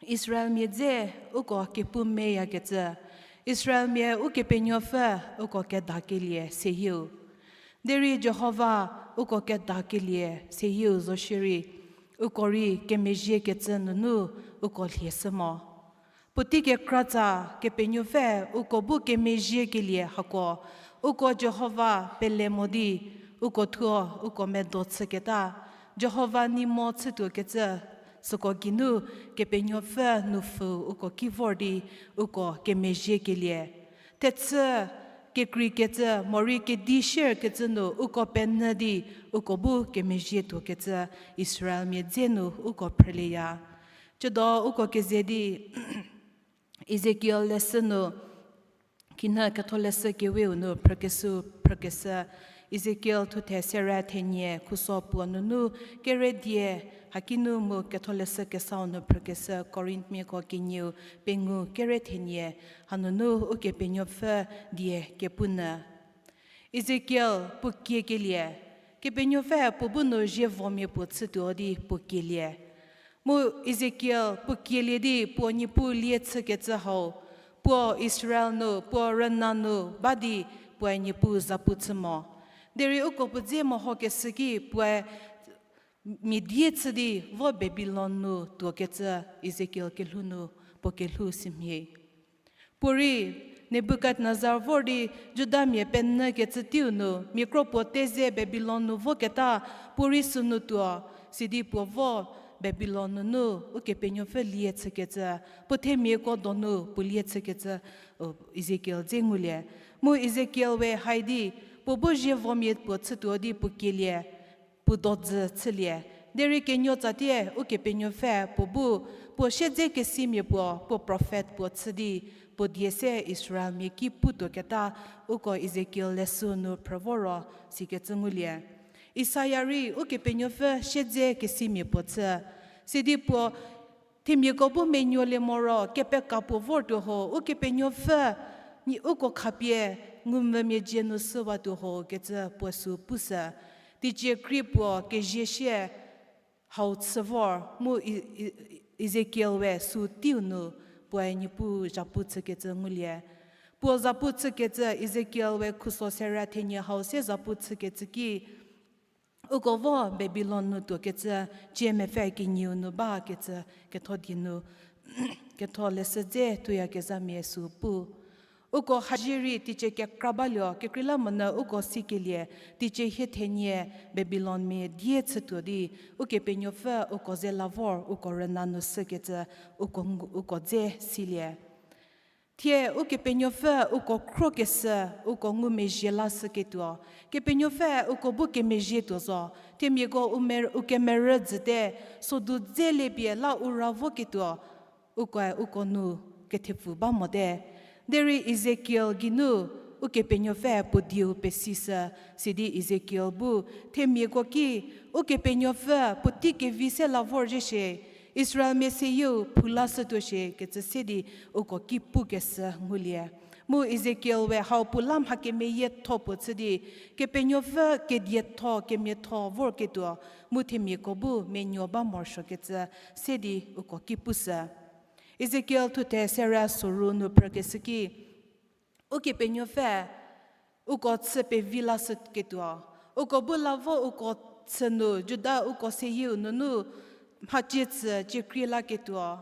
Israelmia dze uko kepu meyakecü. Israelmia Ukepenuopfü uko kedakelie seyieu. Derei Jihova uko kedakelie seyieu zo shierei, uko rei kemezhiekecü nunu uko lhieshü mo. Puotei kekratsa Kepenuopfü uko bu kemezhiekelie hako, uko Jihova pele mo di, uko thuo uko medo chüketa, Jihova nei mo chütuokecü, süko geinu Kepenuopfü nupfhü uko ki vor di, uko kemezhiekelie. Thechü kekreikecü, morei kedi shierkecü nu uko penyü di, uko bu kemezhietuokecü Israelmia dze nu uko phrülieya. Cüdo uko keze di, Ezekiel leshü nu, khinhie Ketholeshü Keweu nu phrükeshü, phrükeshü, Ezekiel thuthe sere thenie khuso puo nunu kere die, hakinu mu Ketholeshü Kesau nu phrükeshü Korinthmiako kenieu pengou kere thenie, hanunu Ukepenuopfü die kepu nyü. Ezekiel puo kiekelie, Kepenuopfü puo bu nu zievomia puo chütuo di puo kielie. Mu Ezekiel puo kielie di puo Niepuu lie chükecü hau, puo Israel nu, puo rüna nu ba di puoe Niepuu zapu chü mo. Derei uko puo dze mehokeshü ki puoe mia die chü di vo Babilon nu tuokecü Ezekiel kelhou nu puo kelhou simhie. Puorei Nebukadnezar vor di Judamia penyükecü teiu nu, mia kro puo teze Babilon nu voketa, puorei sünu tuo, sidi puo vo Babilon nunu Ukepenuopfü lie chükecü, puo themiako donu puo lie chükecü, u, Ezekiel dze ngulie. Mu Ezekiel we hai di, puo bu zievomia puo chütuo di puo kielie, puo dodzü chülie. Derei kenuo tsatie Ukepenuopfü puo bu, puo siedzekesimia puo, puo prophet puo chü di, puo die se Israelmia ki putuoketa, uko Ezekiel leshü nu phrü vo ro sikecü ngulie. Isaia rei Ukepenuopfü siedzekesimia puo chü. Sidi puo themiako bu menuolie moro kepeka puo vortuo ho, Ukepenuopfü, ni uko khapie ngumvümia dzie nu süwatuo ho kecü puo sü pushü. Teicie krie puo kezie sie hau chü vor mu E-, E-, Ezekiel we sü teiu nu puoe Niepuu zapu chükecü ngulie. Puo zapu chükecü Ezekiel we khuso sere thenie hau se zapu chükecü ki, uko vo Babilon nu tuokecü, cie mepfü kenieu nu bakecü ketho die nu, Ketholeshü dze thuyakezhamia sü pu. Uko hazie rei teicie kekra baluo, kekreilamonyü uko sikelie, teicie hie thenie Babilonmia die chütuo di, Ukepenuopfü uko ze la vor uko rüna nu shükecü uko, uko dze silie. Thie Ukepenuopfü uko khrokeshü, uko ngumezhie lashüketuo. Kepenuopfü uko bu kemezhietuo zo. Themiako u mer-, u kemerü dzüte, sodu dzelie pie la u ra voketuo. Ukoe uko nu kethepfu ba mote. Derei Ezekiel geinu Ukepenuopfü puo dieu pesishü, sidi Ezekiel bu themiako ki, Ukepenuopfü puotei kevi se la vorzhie shie, Israelmia seyieu phoulashütuo shie kecü se di uko ki pukeshü ngulie. Mu Ezekiel we hau puo la mha kemeyietho puo chü di, Kepenuopfü kedietho kemiatho vorketuo, mu themiako bu menuo ba morosuokecü se di uko ki pushü. Ezekiel thuthe sere soru nu phrükeshü ki, Ukepenuopfü uko chü pevi lashüketuo, uko bu la vo uko chü nu Juda uko seyieu nunu mhacie tsü ciekrie laketuo,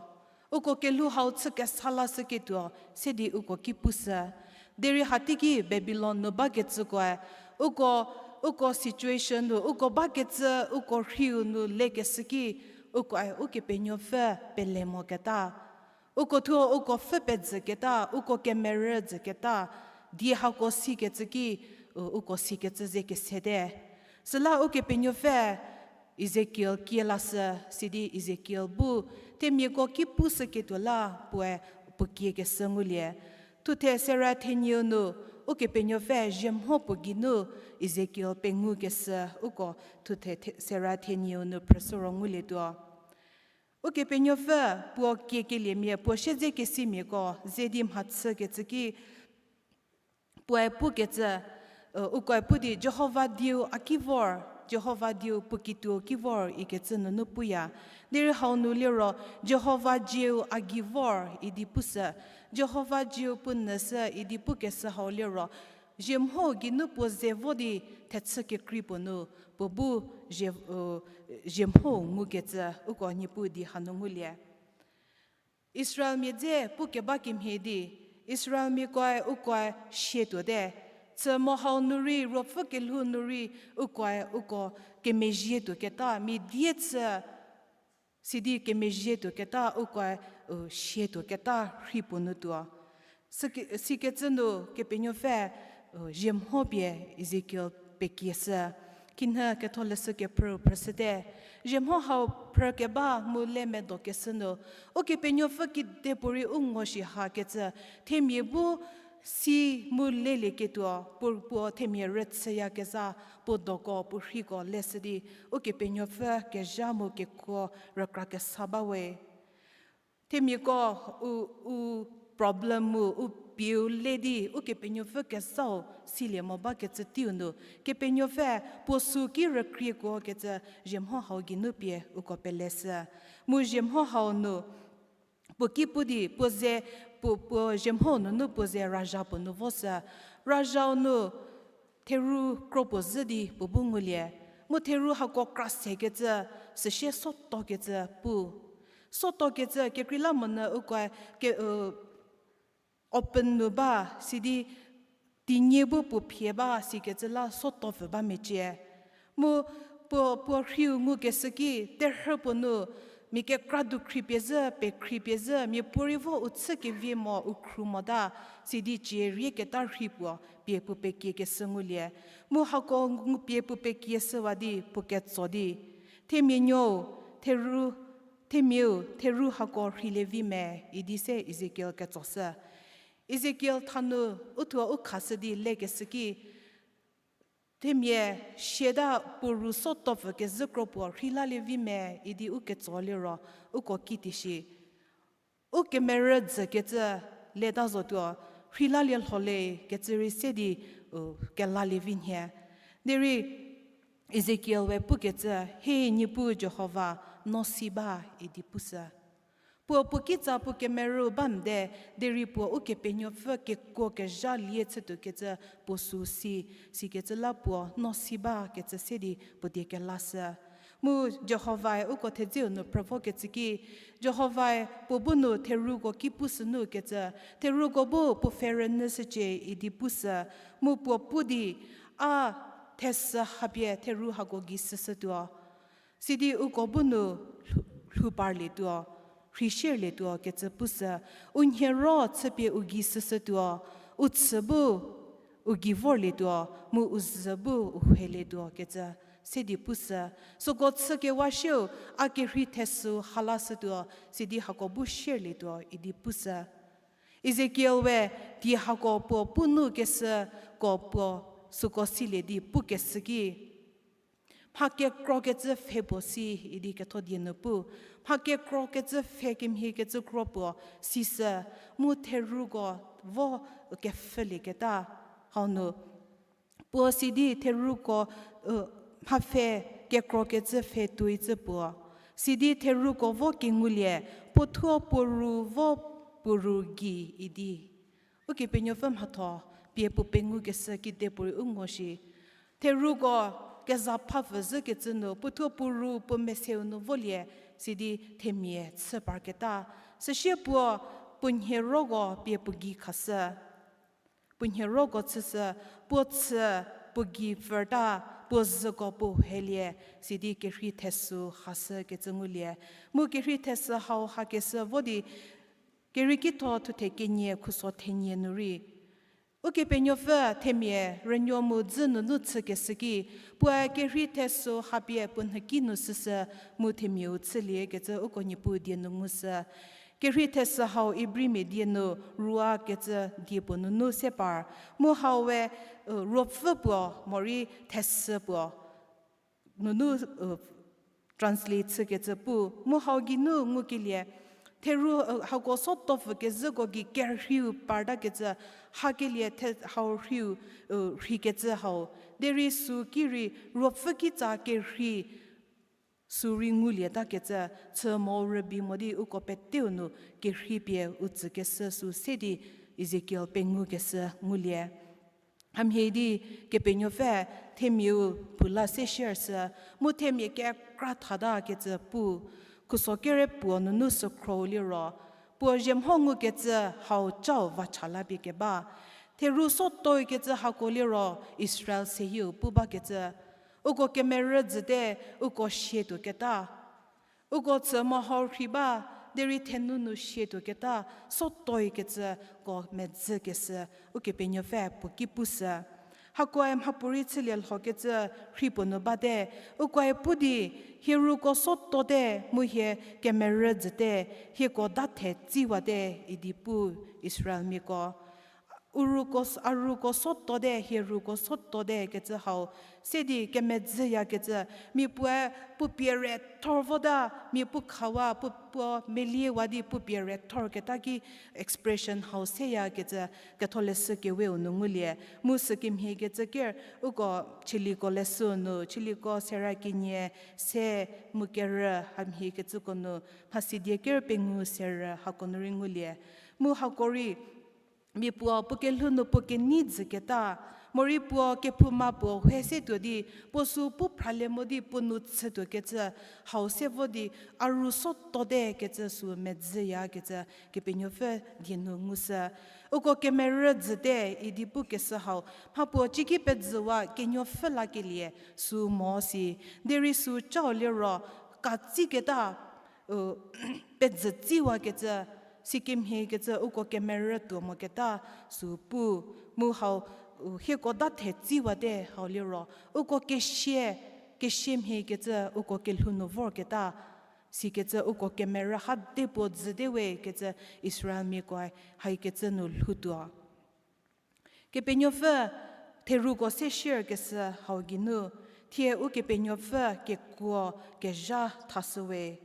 uko kelhou hau chü kesa lashüketuo se di uko ki pushü. Derei hateiki Babilon nu bakecükoe, uko, uko situation nu, uko bakecü, uko rhiu nu lekeshü ki, ukoe Ukepenuopfü pele moketa. Uko thuo uko pfhü pezüketa, uko kemerü dzüketa, die hako sikecü ki, u-, uko sikecü ze kesete. Süla Ukepenuopfü Ezekiel kie lashü, sidi Ezekiel bu themiako ki pushüketuo la puoe puo kiekeshü ngulie. Thuthe sera thenieu nu, Ukepenuopfü zhie mho puo geinu Ezekiel pengou keshü uko thuthe the-, sera thenieu nu phrüshü ro ngulietuo. Ukepenuopfü puo kiekeliemia, puo siedzekesimiako ze di mhachükecü ki, puoe pukecü, ukoe pu di, Jihova dieu a ki vor, Jihova dieu puo kituo ki vor ikecü nunu puya. Derei hau nu liro, Jihova dieu a gei vor idi pushü. Jihova dieu puo nyüshü idi pukeshü hau liro, zhie mho geinu puo ze vo di thechü kekrei puo nu, puo bu zhie, zhie mho ngukecü uko Niepuu di hanu ngulie. Israelmia dze pukeba kemhie di, Israelmiakoe ukoe siatuote. Chü mo hau nu rei, ruopfü kelhou nu rei, ukoe uko kemezhie tuoketa, mia die chü, sidi kemezhie tuoketa, ukoe, u, siatuoketa rhei puo nu tuo. Sike-, sikecü nu Kepenuopfü, u, zhie mho pie Ezekiel pekieshü. Kinhie ketholeshü kephrü phrüshüte. Zhie mho hau phrükeba mu le medokeshü nu, Ukepenuopfü kidepuorei u ngo shi hakecü, themia bu si mu lelieketuo, puo, puo themia rüchüyakezha, puo doko, puo rheiko leshü di, Ukepenuopfü kezha mu kekuo rükra kesa ba we. Themiako u, u problem mu u pieu le di Ukepenuopfü kezhau silie mo bakecü teiu nu, Kepenuopfü puo sü ki rükriekuokecü zhie mho hau geinu pie uko peleshü. Mu zhie mho hau nu, puo ki pu di, puo ze, puo, puo zhie mho nunu puo ze razha puo nu voshü. Razhau nu theru kro puo zhü di puo bu ngulie. Mu theru hako kra sekecü, süsie sotokecü pu. Sotokecü kekreilamonyü ukoe ke, u, open nu ba, sidi tinyi bu puo phie ba, sikecü la sotopfü ba mecie. Mu puo, puo rhiu ngukeshü ki, terhü puo nu, mia kekra du khriepie zhü, pekhriepie zhü, mia puorei vo u chü kevie mo, u khru mota, sidi cie rieketa rhei puo, pie puo pekiekeshü ngulie. Mu hako ngu pie puo pekieshüwa di, puo ketso di, themia nuou, theru, themiau, theru hako rheilie vi me, idi se Ezekiel ketsoshü. Ezekiel thanu, u thuo u khashü di lekeshü ki, themia siata puo ru sotopfü kezhü kro puo rhei lalie vi me idi u ketso liro, uko kitishi. U kemerü dzükecü leta zotuo, rhei lalie lhole kecü rei se di, u, kelalie vi nhie. Derei Ezekiel we pukecü, He Niepuu Jihova, no si ba, idi pushü. Puo puo kitsa puo kemerü ba mde, derei puo Ukepenuopfü kekuo kezha lie chütuokecü puo sü si, sikecü la puo no si bakecü se di puo die kelashü. Mu Jihovae uko thedzeu nu phrüvokecü ki, Jihovae puo bu nu theruko ki pushünu kecü, theruko bu puo pfhe rünyüshücie idi pushü, mu puo pu di, a thesü hapie theru hako gei shüshütuo. Sidi uko bu nu lhou, lhou parlietuo, rheishierlietuo kecü pushü, u nhie ro chüpie u gei shüshütuo, u chü bu u gei vorlietuo, mu u zü bu u hwelietuo kecü se di pushü. Süko chükewa siu, a kerhei thesü halashütuo, sidi hako bu sierlietuo idi pushü. Ezekiel we die hako puo pu nu keshüko puo süko silie di pukeshü ki, mha kekrokecü pfhe puo si idi ketho die nu pu. Mha kekrokecü pfhe kemhie kecü kro puo sishü, mu theruko vo kepfhülieketa. Hau nu puo sidi theruko, mha pfhe kekrokecü pfhe tuoi cü puo. Sidi theruko vo kengulie, puo thuo puo ru vo puo ru gei idi. Ukepenuopfü mhatho pie puo pengou keshü kidepuorei u ngo shi. Theruko keza phapfü zhükecü nu puo thuo puo ru puo meseu nu volie, sidi themia chü parketa. Süsie puo puo nhie roko pie puo gei khashü. Puo nhie roko chüshü, puo chü puo gei pfürta, puo züko puo hwelie, sidi kerhei thesü hashükecü ngulie. Mu kerhei thesü hau hakeshü vo di, Kerieki tho thuthe kenie khuso thenie nu rei, Ukepenuopfü themia rünuo mu dzü nunu chükeshü ki, puoe kerhei thesü hapie puo nhüki nu shüshü mu themiau chüliekecü uko Niepuu die nu ngushü. Kerhei thesü hau Ibrimia die nu ruach kecü die puo nunu se par. Mu hau we, ruopfü puo morei thesü puo nunu translate chükecü pu. Mu hau geinu ngukelie, theru, hako sotopfü kezhüko gei kerheiu partakecü, hakelie the hau rheiu, rheikecü hau. Derei sü ki rei ruopfü kitsa kerhei sü rei ngulietakecü, chü mo rübei mo di uko peteu nu kerhei pie u tsükeshü sü se di Ezekiel pengou keshü ngulie. Hamhie di Kepenuopfü themiau phoula se share shü, mu themia kekra thatakecü pu. Khuso kere puo nunu sükhrou liro, puo zhie mho ngukecü hau chau vacha la pie keba. Theru sotoikecü hako liro Israel seyieu pu bakecü. Uko kemerü jüte, uko sie tuoketa. Uko chü mo hau rhei ba, derei thenu nu sie tuoketa, sotoikecüko medzükeshü, Ukepenuopfü puo ki pushü. Hakoe mhapuorei chülie lhokecü rhei puo nu bate, ukoe pu di, hie ruko sotote, mu hie kemerü jüte, hieko dathe tsiwate, idi pu Israelmiako. Uruko s-, a ruko sotote, hie ruko sotote kecü hau, se di kemedzüyakecü, mia puoe puo pie rethor vota, mia pu khawa, puo, puo meliewa di puo pie rethorketa ki expression hau seyakecü, ketholeshü keweu nu ngulie, mu sükemhiekecü ker, uko Chiliko leshüu nu, Chiliko sera kenie se mu kerü hamhiekecüko nu, mhasidie ker pengou serü hako nu rei ngulie. Mu hako rei, mia puo puo kelhou nu puo kenei jüketa, morei puo kephouma puo hwe se tuo di, puo sü pu phralie mo di puo nu chütuokecü, hau se vo di, a ru sotote kecü sü medzüyakecü, Kepenuopfü die nu ngushü. Uko kemerü jüte idi pukeshü hau, mhapuo ciki pejüwa kenuopfü lakelie sü mo si, derei sü chau liro, katsiketa, pejü tsiwakecü, sikemhiekecü uko kemerü tuo moketa sü pu, mu hau, hieko dathe tsiwate hau liro, uko kesie, kesie mhiekecü uko kelhou nu vorketa, sikecü uko kemerü ha de puo jüte we kecü Israelmiakoe haikecü nu lhoutuo. Kepenuopfü theruko se share keshü hau geinu, thie Ukepenuopfü kekuo kezha thashüwe.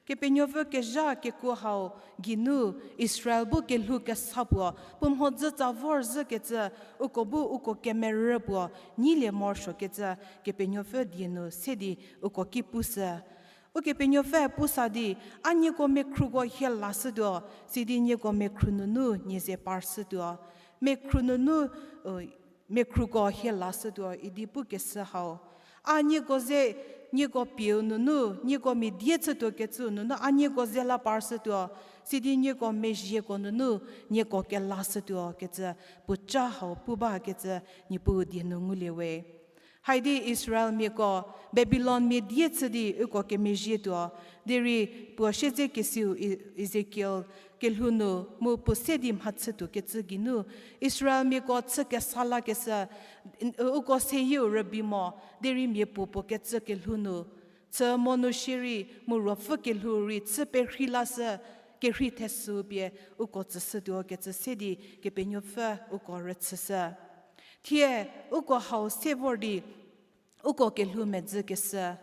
Kepenuopfü kezha kekuo hau geinu Israel bu kelhou kesa puo, puo mhodzü tsa vorzhükecü, uko bu uko kemerü puo nyilie morosuokecü, Kepenuopfü die nu se di uko ki pushü. Ukepenuopfü pusa di, a nieko mekhruko hie lashütuo, sidi nieko mekhru nunu nie ze parshütuo. Mekhru nunu, mekhruko hie lashütuo idi pukeshü hau. A nieko ze, nieko pieu nunu, nieko mia die chütuokecüu nunu a nieko ze la parshütuo, sidi nieko mezhieko nunu nieko kelashütuo kecü puoca hau pu bakecü Niepuu die nu ngulie we. Haidi Israelmiako Babilonmia die chü di uko kemezhietuo, derei puo siedzekesiu E-, Ezekiel kelhou nu mu puo se di mhachütuokecü geinu, Israelmiako chü kesa lakeshü, uko seyieu rübei mo, derei miapuo puo kecü kelhou nu, chü mo nu shierei mu ruopfü kelhou rei chü perhei lashü, kerhei thesü pie uko tsüshütuo kecü se di Kepenuopfü uko rüchüshü. Thie uko hau se vor di uko kelhou medzükeshü.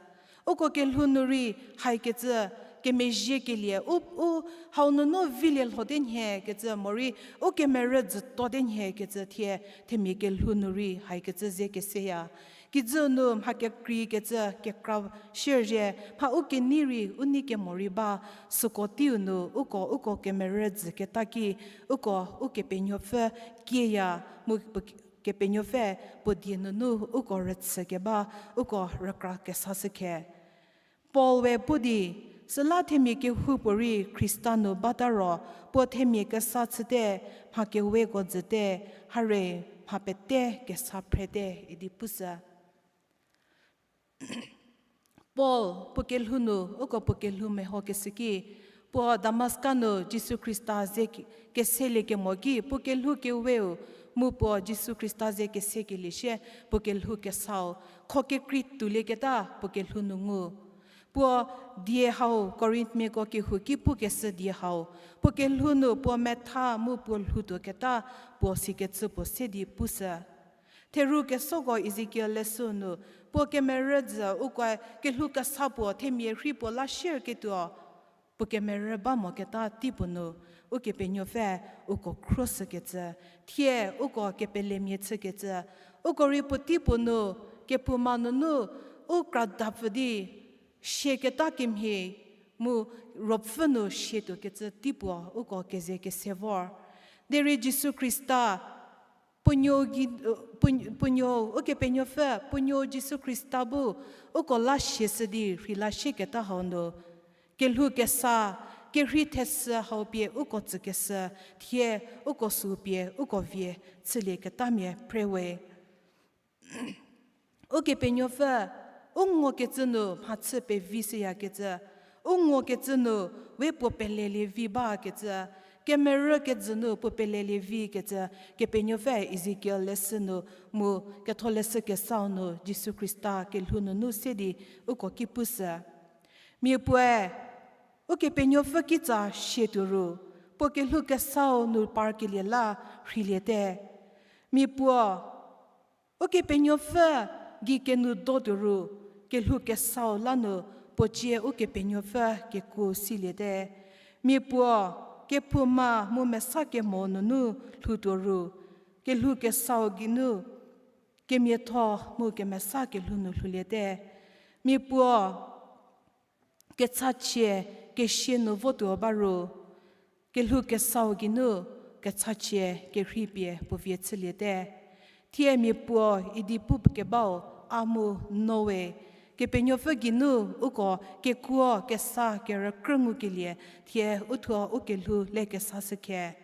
Uko kelhou nu rei haikecü kemezhiekelie u, u hau nunu vilie lhote nhie kecü morei u kemerü jütote nhie kecü thie themia kelhou nu rei haikecü ze keseya. Kijü nu mha kekreikecü kekra shierzhie, mha u kenei rei u nei kemo rei ba, süko teiu nu uko, uko kemerü jüketa ki, uko Ukepenuopfü kieya, mu puo Kepenuopfü puo die nunu uko rüchükeba, uko rükra kesashükhe. Paul we pu di, süla themia kehoupuorei Khrista nu bata ro, puo themia kesa chüte, mha keweko jüte, hare mha pete kesa phrete idi pushü. Paul puo kelhou nu, uko puo kelhou mehokeshü ki, puo Damaska nu Jisu Khrista ze ke-, keseliekemo ki, puo kelhou keweu, mu puo Jisu Khrista ze kesekelie shie, puo kelhou kesau, kho kekrei toulieketa puo kelhou nu ngu. Puo die hau, Korinthmiako kehou ki pukeshü die hau, puo kelhou nu puo metha mu puo lhoutuoketa puo sikecü puo se di pushü. Theru kesoko Ezekiel leshü nu, puo kemerü dzü ukoe kelhou kesa puo themia rhei puo la shierketuo, puo kemerü ba moketa teipuo nu, Ukepenuopfü uko khruoshükecü, thie uko kepelemia chükecü, uko rei puotei puo nu, kephouma nunu, u kradapfü di, siaketa kemhie, mu ruopfü nu siatuokecü teipuo uko keze kese vor. Derei Jisu Khrista, puo nuo, puo nuo, Ukepenuopfü, puo nuo Jisu Khrista bu, uko la siashü di rheila sieketa hau nu, kelhou kesa, kerhei thesü hau pie uko tsükeshü, thie uko sü pie uko vie chülieketamia phre we. Ukepenuopfü, u ngokecü nu mhachü pevi shüyakecü, u ngokecü nu we puo pelelie vi bakecü, kemerü kejü nu puo pelelie vikecü, Kepenuopfü Ezekiel leshü nu mu ketholeshü kesau nu Jisu Khrista kelhou nunu se di uko ki pushü. Mia puoe, Ukepenuopfü kitsa siatuo ru, puo kelhou kesau nu parkelie la rheiliete. Mia puo, Ukepenuopfü gei kenu dotuo ru, kelhou kesau la nu puo cie Ukepenuopfü kekuo siliete. Mia puo, kephouma mu mesa kemo nunu lhoutuo ru, kelhou kesau geinu kemiatho mu kemesa kelhou nu lhouliete. Mia puo, kechachie kesia nu votuo ba ru, kelhou kesau geinu kechachie kerhei pie puo vie chüliete. Thie mia puo idi pu kebau a mu no we, Kepenuopfü geinu uko kekuo kesa kerükrü ngukelie, thie uthuo u kelhou le kesashü khe.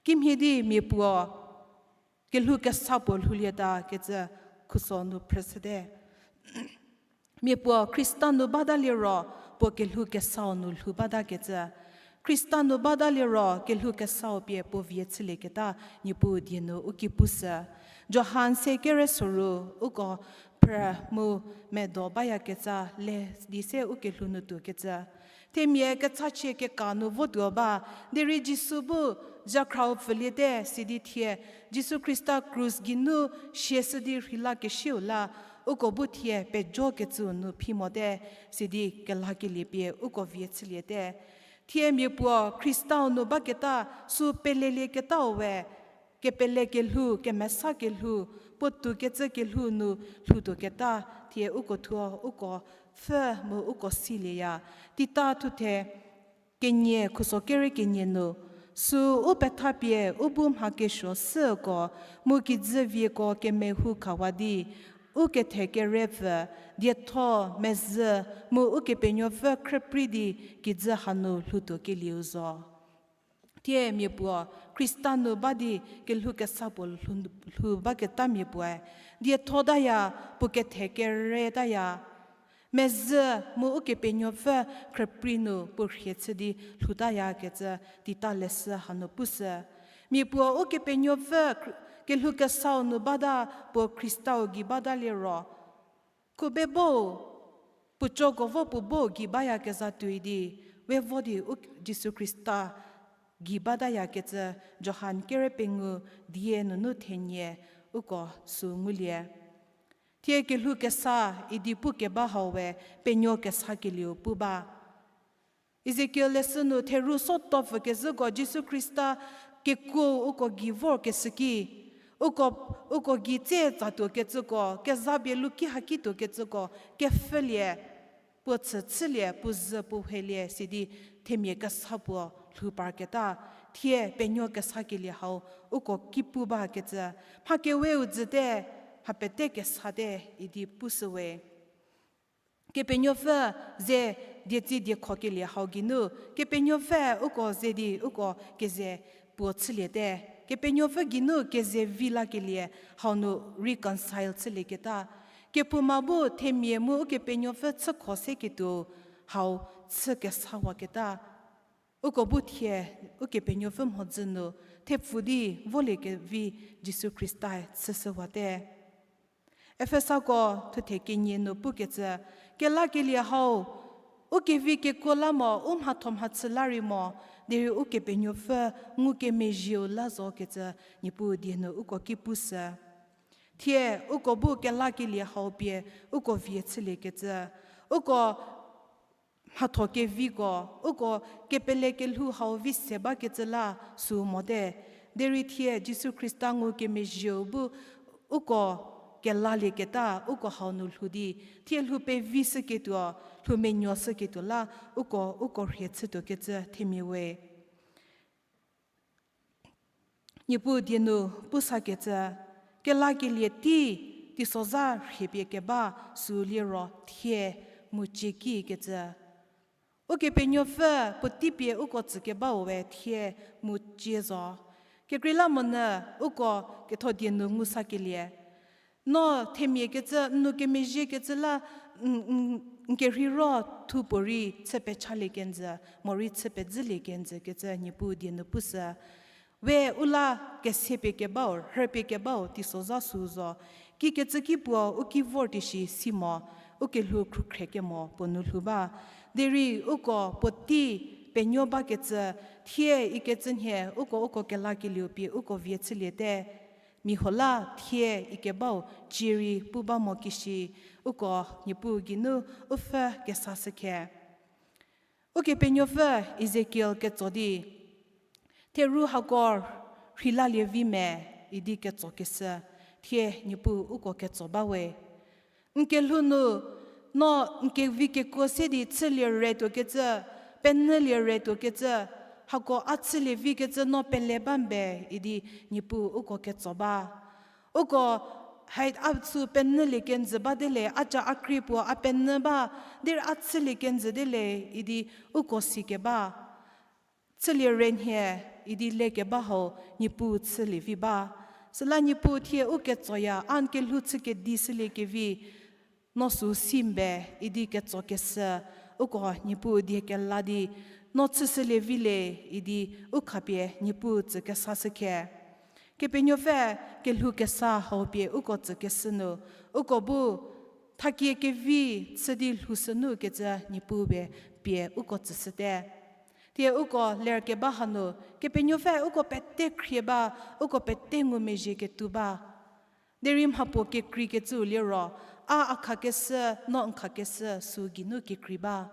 Kimhie di mia puo, kelhou kesa puo lhoulieta kecü khuso nu phrüshüte. Mia puo Khrista nu batalie ro, puo kelhou kesau nu lhou batakecü. Khrista nu batalie ro, kelhou kesau pie puo vie chülieketa Niepuu die nu u ki pushü. Johan se kere soru, uko phrü mu medo bayakecü le di se u kelhou nu tuokecü. Themia kechachie keka nu votuo ba, derei Jisu bu zhakhra-u pfüliete sidi thie, Jisu Khrista krus geinu siashü di rheilakesieu la, uko bu thie pejokecüu nu phi mote, sidi kelakelie pie uko vie chüliete. Thie mia puo Khristau nu baketa sü pelelieketau we, kepele kelhou, kemesa kelhou, puotou kecü kelhou nu lhoutuoketa, thie uko thuo, uko pfhü mu uko silieya. Tita thuthe kenie, khuso kere kenie nu, sü u pethapie u bu mha kesuo süko, mu kijü vieko kemehou khawa di, u kethe kerepfü, dietho, mezhü, mu Ukepenuopfü khrüprei di kijü hanu lhoutuokelieu zo. Thie mia puo, Khrista nu ba di kelhou kesa puo lhou, lhou baketamia puoe, dietho taya, puo kethe kere taya, mezhü mu Ukepenuopfü khrüprei nu puo rhie chü di lhoutayakecü tita leshü hanu pushü. Mia puo Ukepenuopfü khr-, kelhou kesau nu bata puo Khristau gei batalie ro, khubebo, puo coko vo puo bo gei bayakezha tuoi di, we vo di u Jisu Khrista gei batayakecü Johan kere pengou die nunu thenie uko sü ngulie. Thie kelhou kesa idi pukeba hau we penuo kesakelieu pu ba. Ezekiel leshü nu theru so topfü kezhüko Jisu Khrista kekuo uko gei vorkeshü ki, uko, uko gei tse tsatuokecüko, kezapie luki hakituokecüko, kepfhülie, puo chü chülie, puo zhü puo helie sidi themia kesa puo lhou parketa, thie penuo kesakelie hau uko ki pu bakecü, mha keweu dzüte, mha pete kesate idi pushüwe. Kepenuopfü ze dietsi diekhokelie hau geinu, Kepenuopfü uko ze di uko keze puo chüliete. Kepenuopfü geinu keze vi lakelie hau nu reconcile chülieketa. Kephouma bu themia mu Ukepenuopfü chükho seketuo hau chü kesawaketa. Uko bu thie, Ukepenuopfü mhodzü nu, thepfu di voliekevi Jisu Khristae chüshüwate. Efesako thuthe kenie nu pukecü, kelakelie hau, U kevi kekuo la mo, u mhatho mhachü la rei mo, derei Ukepenuopfü ngukemezhieu la zo kecü Niepuu die nu uko ki pushü. Thie uko bu kelakelie hau pie uko vie chüliekecü, uko mhatho keviko, uko kepele kelhou hau vi se bakecü la sü mote. Derei thie Jisu Khrista ngukemezhieu bu uko kelalieketa uko hau nu lhou di, thie lhou pevi shüketuo, lhou menuo shüketuo la uko, uko rhie chütuokecü themia we. Niepuu die nu pusakecü, kelakelie tei teisozha rhiepie keba sü liro thie mu cie kikecü. Ukepenuopfü puotei pie uko tsükebau we thie mu cie zo. Kekreilamonyü uko ketho die nu ngusakelie. No themia kecü, n nou kemezhie kecü la, n, n, n kerheiro thupuorei chü pechalie kenjü, morei chü pedzülie kenjü kecü Niepuu die nu pushü. We u la kesepie kebau, rhüpie kebau teisozha sü zo. Kikecü ki puo u ki vor tishi si mo, u kelhou khrükhrie kemo puo nu lhou ba. Derei uko puotei penuo bakecü, thie ikecü nhie uko, uko kelakelieu pie uko vie chüliete. Mia huo la thie ikebau cie rei pu ba mo kishi, uko Niepuu geinu u pfhü kesa shükhe. Ukepenuopfü Ezekiel ketso di, theru hako rheilalie vi me idi ketsokeshü, thie Niepuu uko ketso ba we. N kelhou nu, no n kevi kekuo se di chülie re tuokecü, penyülie re tuokecü, hako a chülie vikecü no pele ba mbe idi Niepuu uko ketso ba. Uko, hai a sü penyülie kenjü ba de le, a ca a krie puo a penyü ba, derei a chülie kenjü de le idi uko sikeba. Chülie re nhie idi lekeba hau Niepuu chülie vi ba. Süla Niepuu thie u ketsoya, a n kelhou chü kedi shülie kevi, no sü si mbe idi ketsokeshü, uko Niepuu die kela di, no chüshülie vi le idi u khapie Niepuu tsü kesa shükhe. Kepenuopfü kelhou kesa hau pie uko tsükeshü nu, uko bu thakie kevi chü di lhoushü nu kecü Niepuu pie, pie uko tsüshüte. Thie uko lerkeba hanu, Kepenuopfü uko pete khrie ba, uko pete ngumezhie ketuo ba. Derei mhapuo kekreikecüu liro, a a khakeshü, no n khakeshü sü geinu kekrei ba.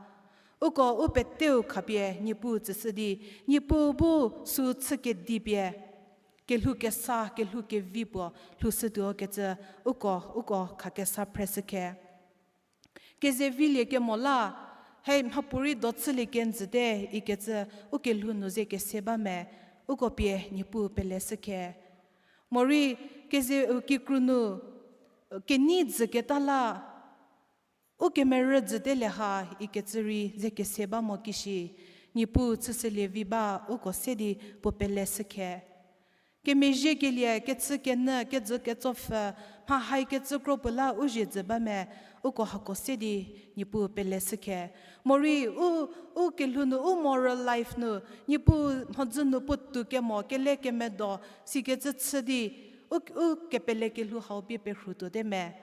Uko u peteu khapie Niepuu tsüshü di, Niepuu bu sü chü kedi pie kelhou kesa, kelhou kevi puo lhoushütuo kecü uko, uko khakesa phreshükhe. Kezevilie kemo la, hei mhapuorei do chülie kenjüte ikecü u kelhou nu ze kese ba me, uko pie Niepuu pele shükhe. Morei keze, u kikru nu, u kenei jüketa la, u kemerü jüte le ha ikecü rei ze kese ba mo kishi, Niepuu chüshülie vi ba uko se di puo pele shükhe. Kemezhiekelie, kechükenyü, kejü ketsopfü, mha haikecü kro puo la u zhie jü ba me, uko hako se di Niepuu pele shükhe. Morei u, u kelhou nu, u moral life nu, Niepuu mhodzü nu puotou kemo, kele kemedo, sikecü chü di, u, u kepele kelhou hau pie perhutuote me.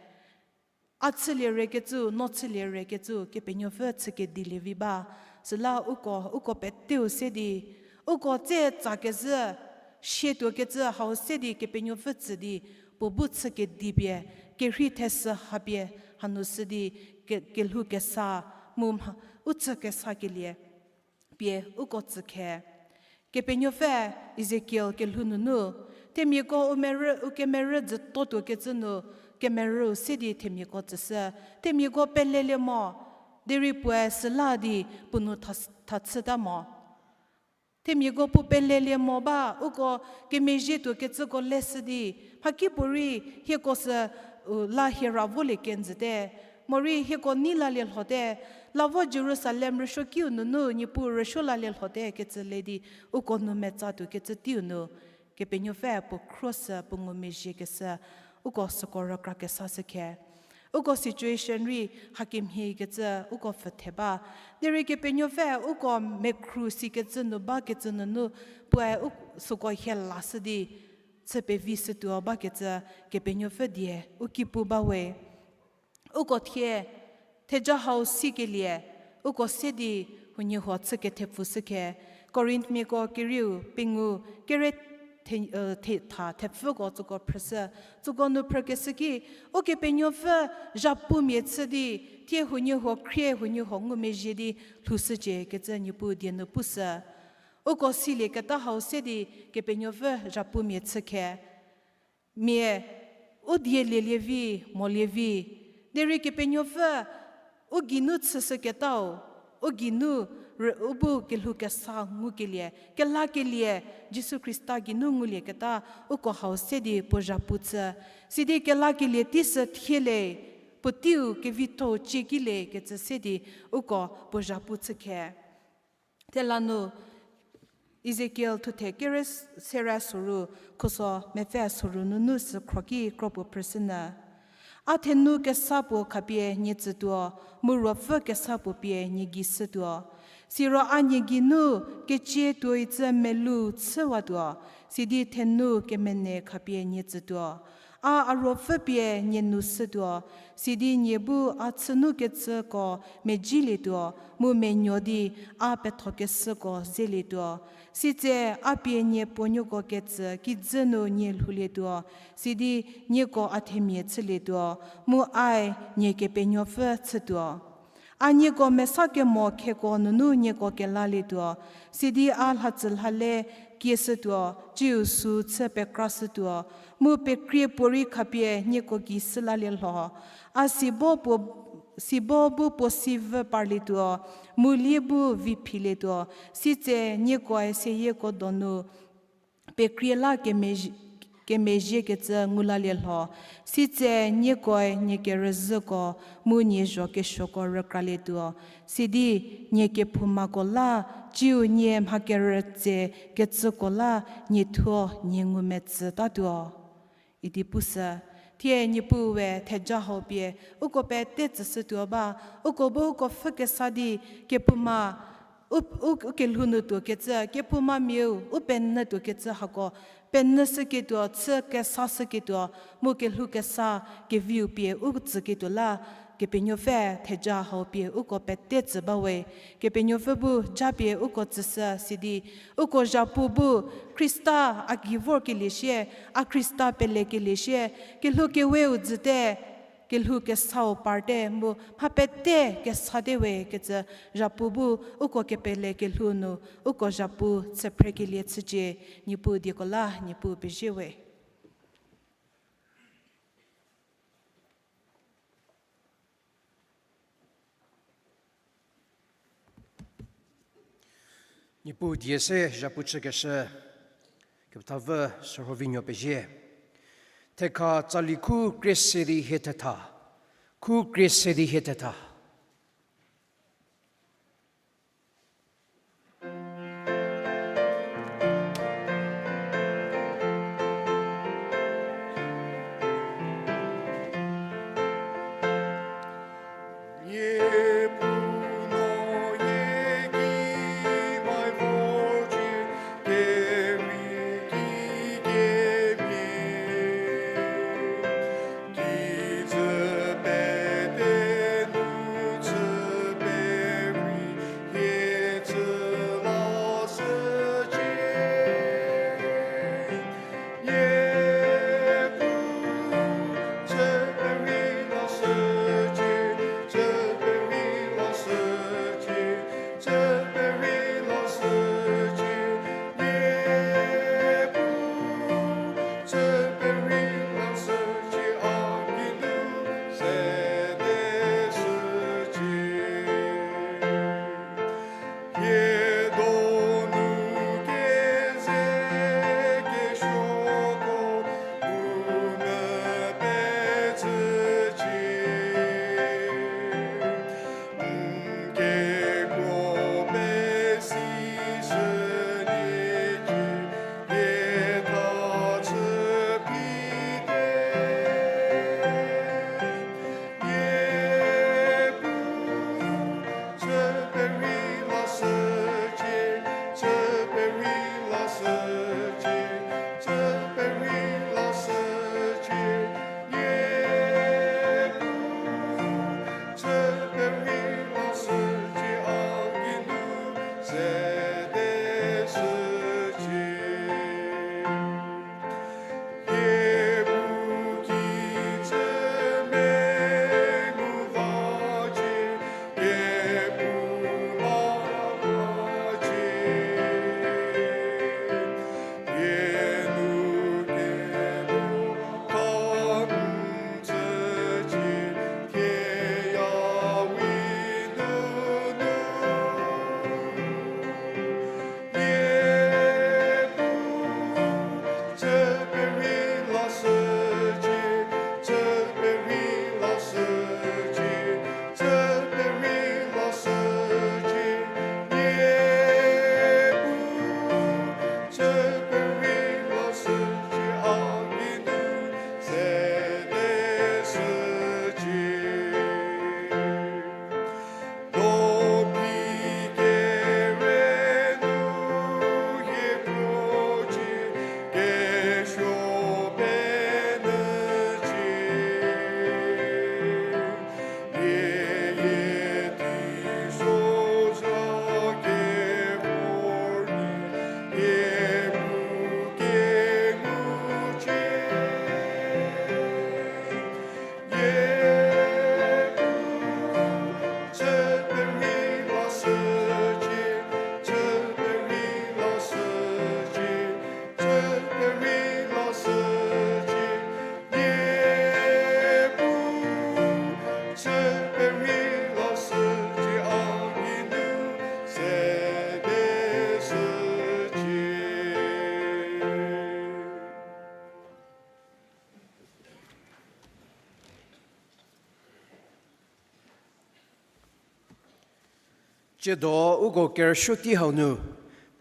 A chülie rekecü, no chülie rekecü, Kepenuopfü chü kedilie vi ba. Süla uko, uko peteu se di, uko tse tsakezhü, shietuokecü hau se di Kepenuopfü tsü di, puo bu chü kedi pie, kerhei thesü hapie, hanu sü di, ke-, kelhou kesa, mu mha, u chü kesakelie pie uko tsükhe. Kepenuopfü Ezekiel kelhou nunu, themiako u merü, u kemerü jütotuokecü nu, kemerüu se di themiako tsüshü, themiako pelelie mo, derei puoe süla di puo nu tha-, thachüta mo. Themiako puo pelelie mo ba, uko kemezhietuokecüko leshü di, mhakipuorei hieko sü, u, la hie ra volie kenjüte, morei hieko nei lalie lhote, la vo Jerusalem rüsuokiu nunu Niepuu rüsuo lalie lhote kecü le di, uko nu metsatuokecü teiu nu, Kepenuopfü puo khro sü puo ngumezhiekeshü, uko süko rükra kesa shükhe. Uko situation rei hakemhiekecü uko pfhüthe ba. Derei Kepenuopfü uko mekhru sikecü nu bakecü nunu puoe u süko hie lashü di, chü pevi shütuo bakecü Kepenuopfü die u ki pu ba we. Uko thie, theja hau sikelie, Uko se di huoniehuo chü kethepfu shükhe. Korinthmiako kerieu pengou kere the-, e, the-, tha thepfüko tsüko phrüshü. Tsüko nu phrükeshü ki, Ukepenuopfü zhapumia chü di, thie huoniehuo khrie huoniehuo ngumezhie di lhoushücie kecü Niepuu die nu pushü. Uko silieketa hau se di Kepenuopfü zhapumia chükhe. Mia, u die lielie vi, molie vi. Derei Kepenuopfü, u geinu chüshüketau, u geinu, u bu kelhou kesa ngukelie, kelakelie, Jisu Khrista geinu ngulieketa, uko hau se di puo zhapu chü. Sidi kelakelie tei sü thie le, puoteiu kevitho-u cie ki le kecü se di, uko puo zhapu chükhe. Thela nu, Ezekiel thuthe kere sere soru, khuso mepfü soru nunu sü khroki kro puo phrüshünyü. A thenu kesa puo khapie nie tsütuo, mu ruopfü kesa puo pie nie gei shütuo. Siro a nie geinu kecie tuoicü melu chüwatuo, sidi thenu kemene khapie nie tsütuo. A a ruopfü pie nie nu shütuo, sidi nie bu a chünukecüko medzilietuo, mu menuo di a pethokeshüko zelietuo. Sitse a pie nie puonuoko ketsü kijü nu nie lhoulietuo, sidi nieko a themia chülietuo, mu ae nie Kepenuopfü chütuo. A nieko mesa kemo kheko nunu nieko kelalietuo, sidi a lhatsülhale kieshütuo, tsiu sü chü pekrashütuo, mu pekrie puorei khapie nieko gei shülalie lho. A sibo puo, sibo bu puo si vü parlietuo, mu lie bu vi philietuo, sitse niekoe seyieko donu pekrie la kemezhie-, kemezhiekecü ngulalie lho, sitse niekoe nie kerüzhüko mu nie zho kesuoko rükralietuo, sidi nie kephoumako la, tsiu nie mha kerütse kecüko la, nie thuo nie ngumetsütatuo. Idi pushü, thie Niepuu we theja hau pie, uko pete tsüshütuo ba, uko bu uko pfhükesa di, kephouma, u, u, u kelhou nu tuokecü, kephoumamiau, u penyü tuokecü hako, penyü shüketuo, chü kesa shüketuo, mu kelhou kesa, keviu pie u tsüketuo la, Kepenuopfü theja hau pie uko pete tsü bawe, Kepenuopfü bu japie uko tsüshü sidi, uko zhapu bu Khrista a gei vorkelie sie, a Khrista pelekelie sie, kelhou keweu dzüte, kelhou kesau parte mu mha pete kesate we kecü zhapu bu uko kepele kelhou nu uko zhapu chüphrekelie chücie, Niepuu dieko la Niepuu pezie we. Niepuu die se zhapu chükeshü, kepethapfü Sürhovinuo pezie. Thekha tsali khu krie se di hie thetha, khu krie se di hie thetha. Tsiedo uko kerüsuo tei hau nu,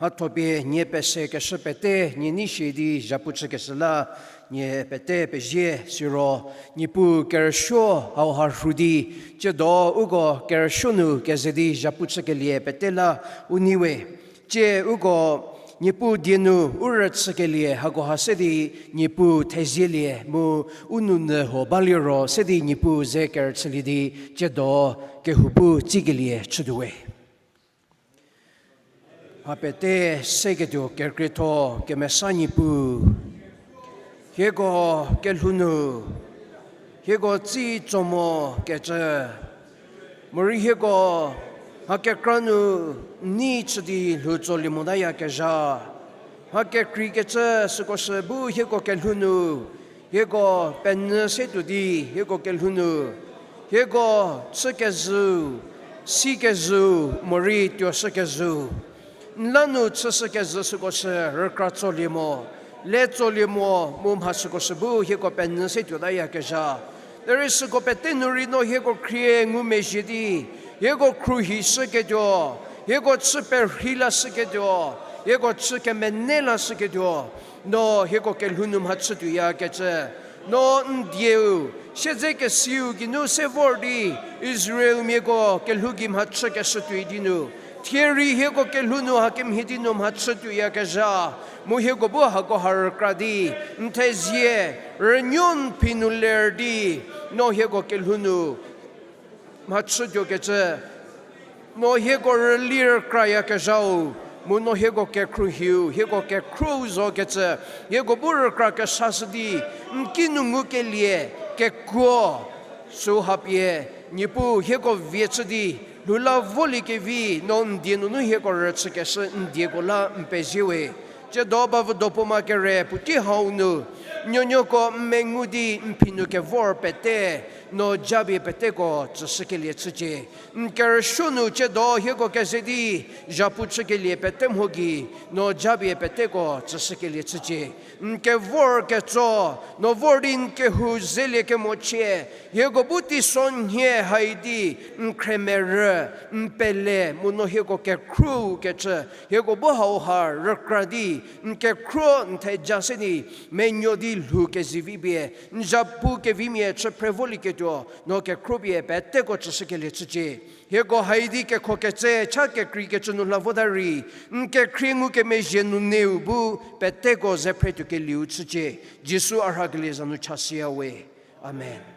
mhathopie nie pese keshü pete nie nei shie di zhapu chükeshü la, nie pete pezie siro, Niepuu kerüsuo hauha rhu di, tsiedo uko kerüsuo nu keze di zhapu chükelie pete la u neiwe. Tsie uko Niepuu die nu u rüchükelie hakoha se di Niepuu thezielie mu u nounyü huo baliro se di Niepuu ze kerüchülie di tsiedo kehou bu tsikelie chütuo we. Mha pete seketuo kekrietho kemesa Niepuu, hieko kelhou nu, hieko tsi tso mo kecü, morei hieko mha kekra nu nei chü di lhou tsolie motayakezha, mha kekreikecü süko shü bu hieko kelhou nu, hieko penyü se tuo di hieko kelhou nu, hieko chükezhüu, sikezhüu, morei tuoshükezhüu, n la nu chüshükezhü süko shü rükra tsolie mo, le tsolie mo mu mha süko shü bu hieko penyü se tuotayakezha. Derei süko pete nu rei no hieko khrie ngumezhie di, hieko khruohishüketuo, hieko chü perhei lashüketuo, hieko chü kemene lashüketuo, no hieko kelhou nu mhachü tuoyakecü. No n dieu siedzekesiu geinu se vor di Israelmiako kelhou gei mhachükeshü tuoi di nu, thie rei hieko kelhou nu hakemhie di nu mhachü tuoyakezha, mu hieko bu hakoha rükra di, n thezie rünuo n phi nu ler di, no hieko kelhou nu mhachütuokecü, no hieko rüli rükrayakezhau, mu no hieko kekhruohiu, hieko kekhruou zokecü, hieko bu rükra keshashü di, n kinu ngukelie kekuo, süu hapie, Niepuu hieko vie chü di, lhou la voliekevi no n die nunu hieko rüchükeshü n dieko la n pezie we. Tsiedo bavüdo puoma kere puotei hau nu, nuonuoko n mengu di n phi nu kevor pete, no japie peteko tsüshükelie chücie. N kerüsuo nu tsiedo hieko keze di zhapu chükelie pete mho gei, no japie peteko tsüshükelie chücie. N kevor ketso, no vor di n kehou zelie kemochie, hieko bu teisonhie hai di, n khremerü, n pele, mu no hieko kekhruou kecü, hieko bu hauha rükra di, n kekhruo n theja se di, menuo di lhou kezivi pie, n zhapu kevimia chü phre volieketuo, no kekhruo pie peteko tsüshükelie chücie. Hieko hai di kekhokecü cha kekreikecü nu la vota rei, n kekhrie ngukemezhie nuneu bu peteko ze phretuokelieu chücie. Jisu a rhakelie za nu chasiya we. Amen.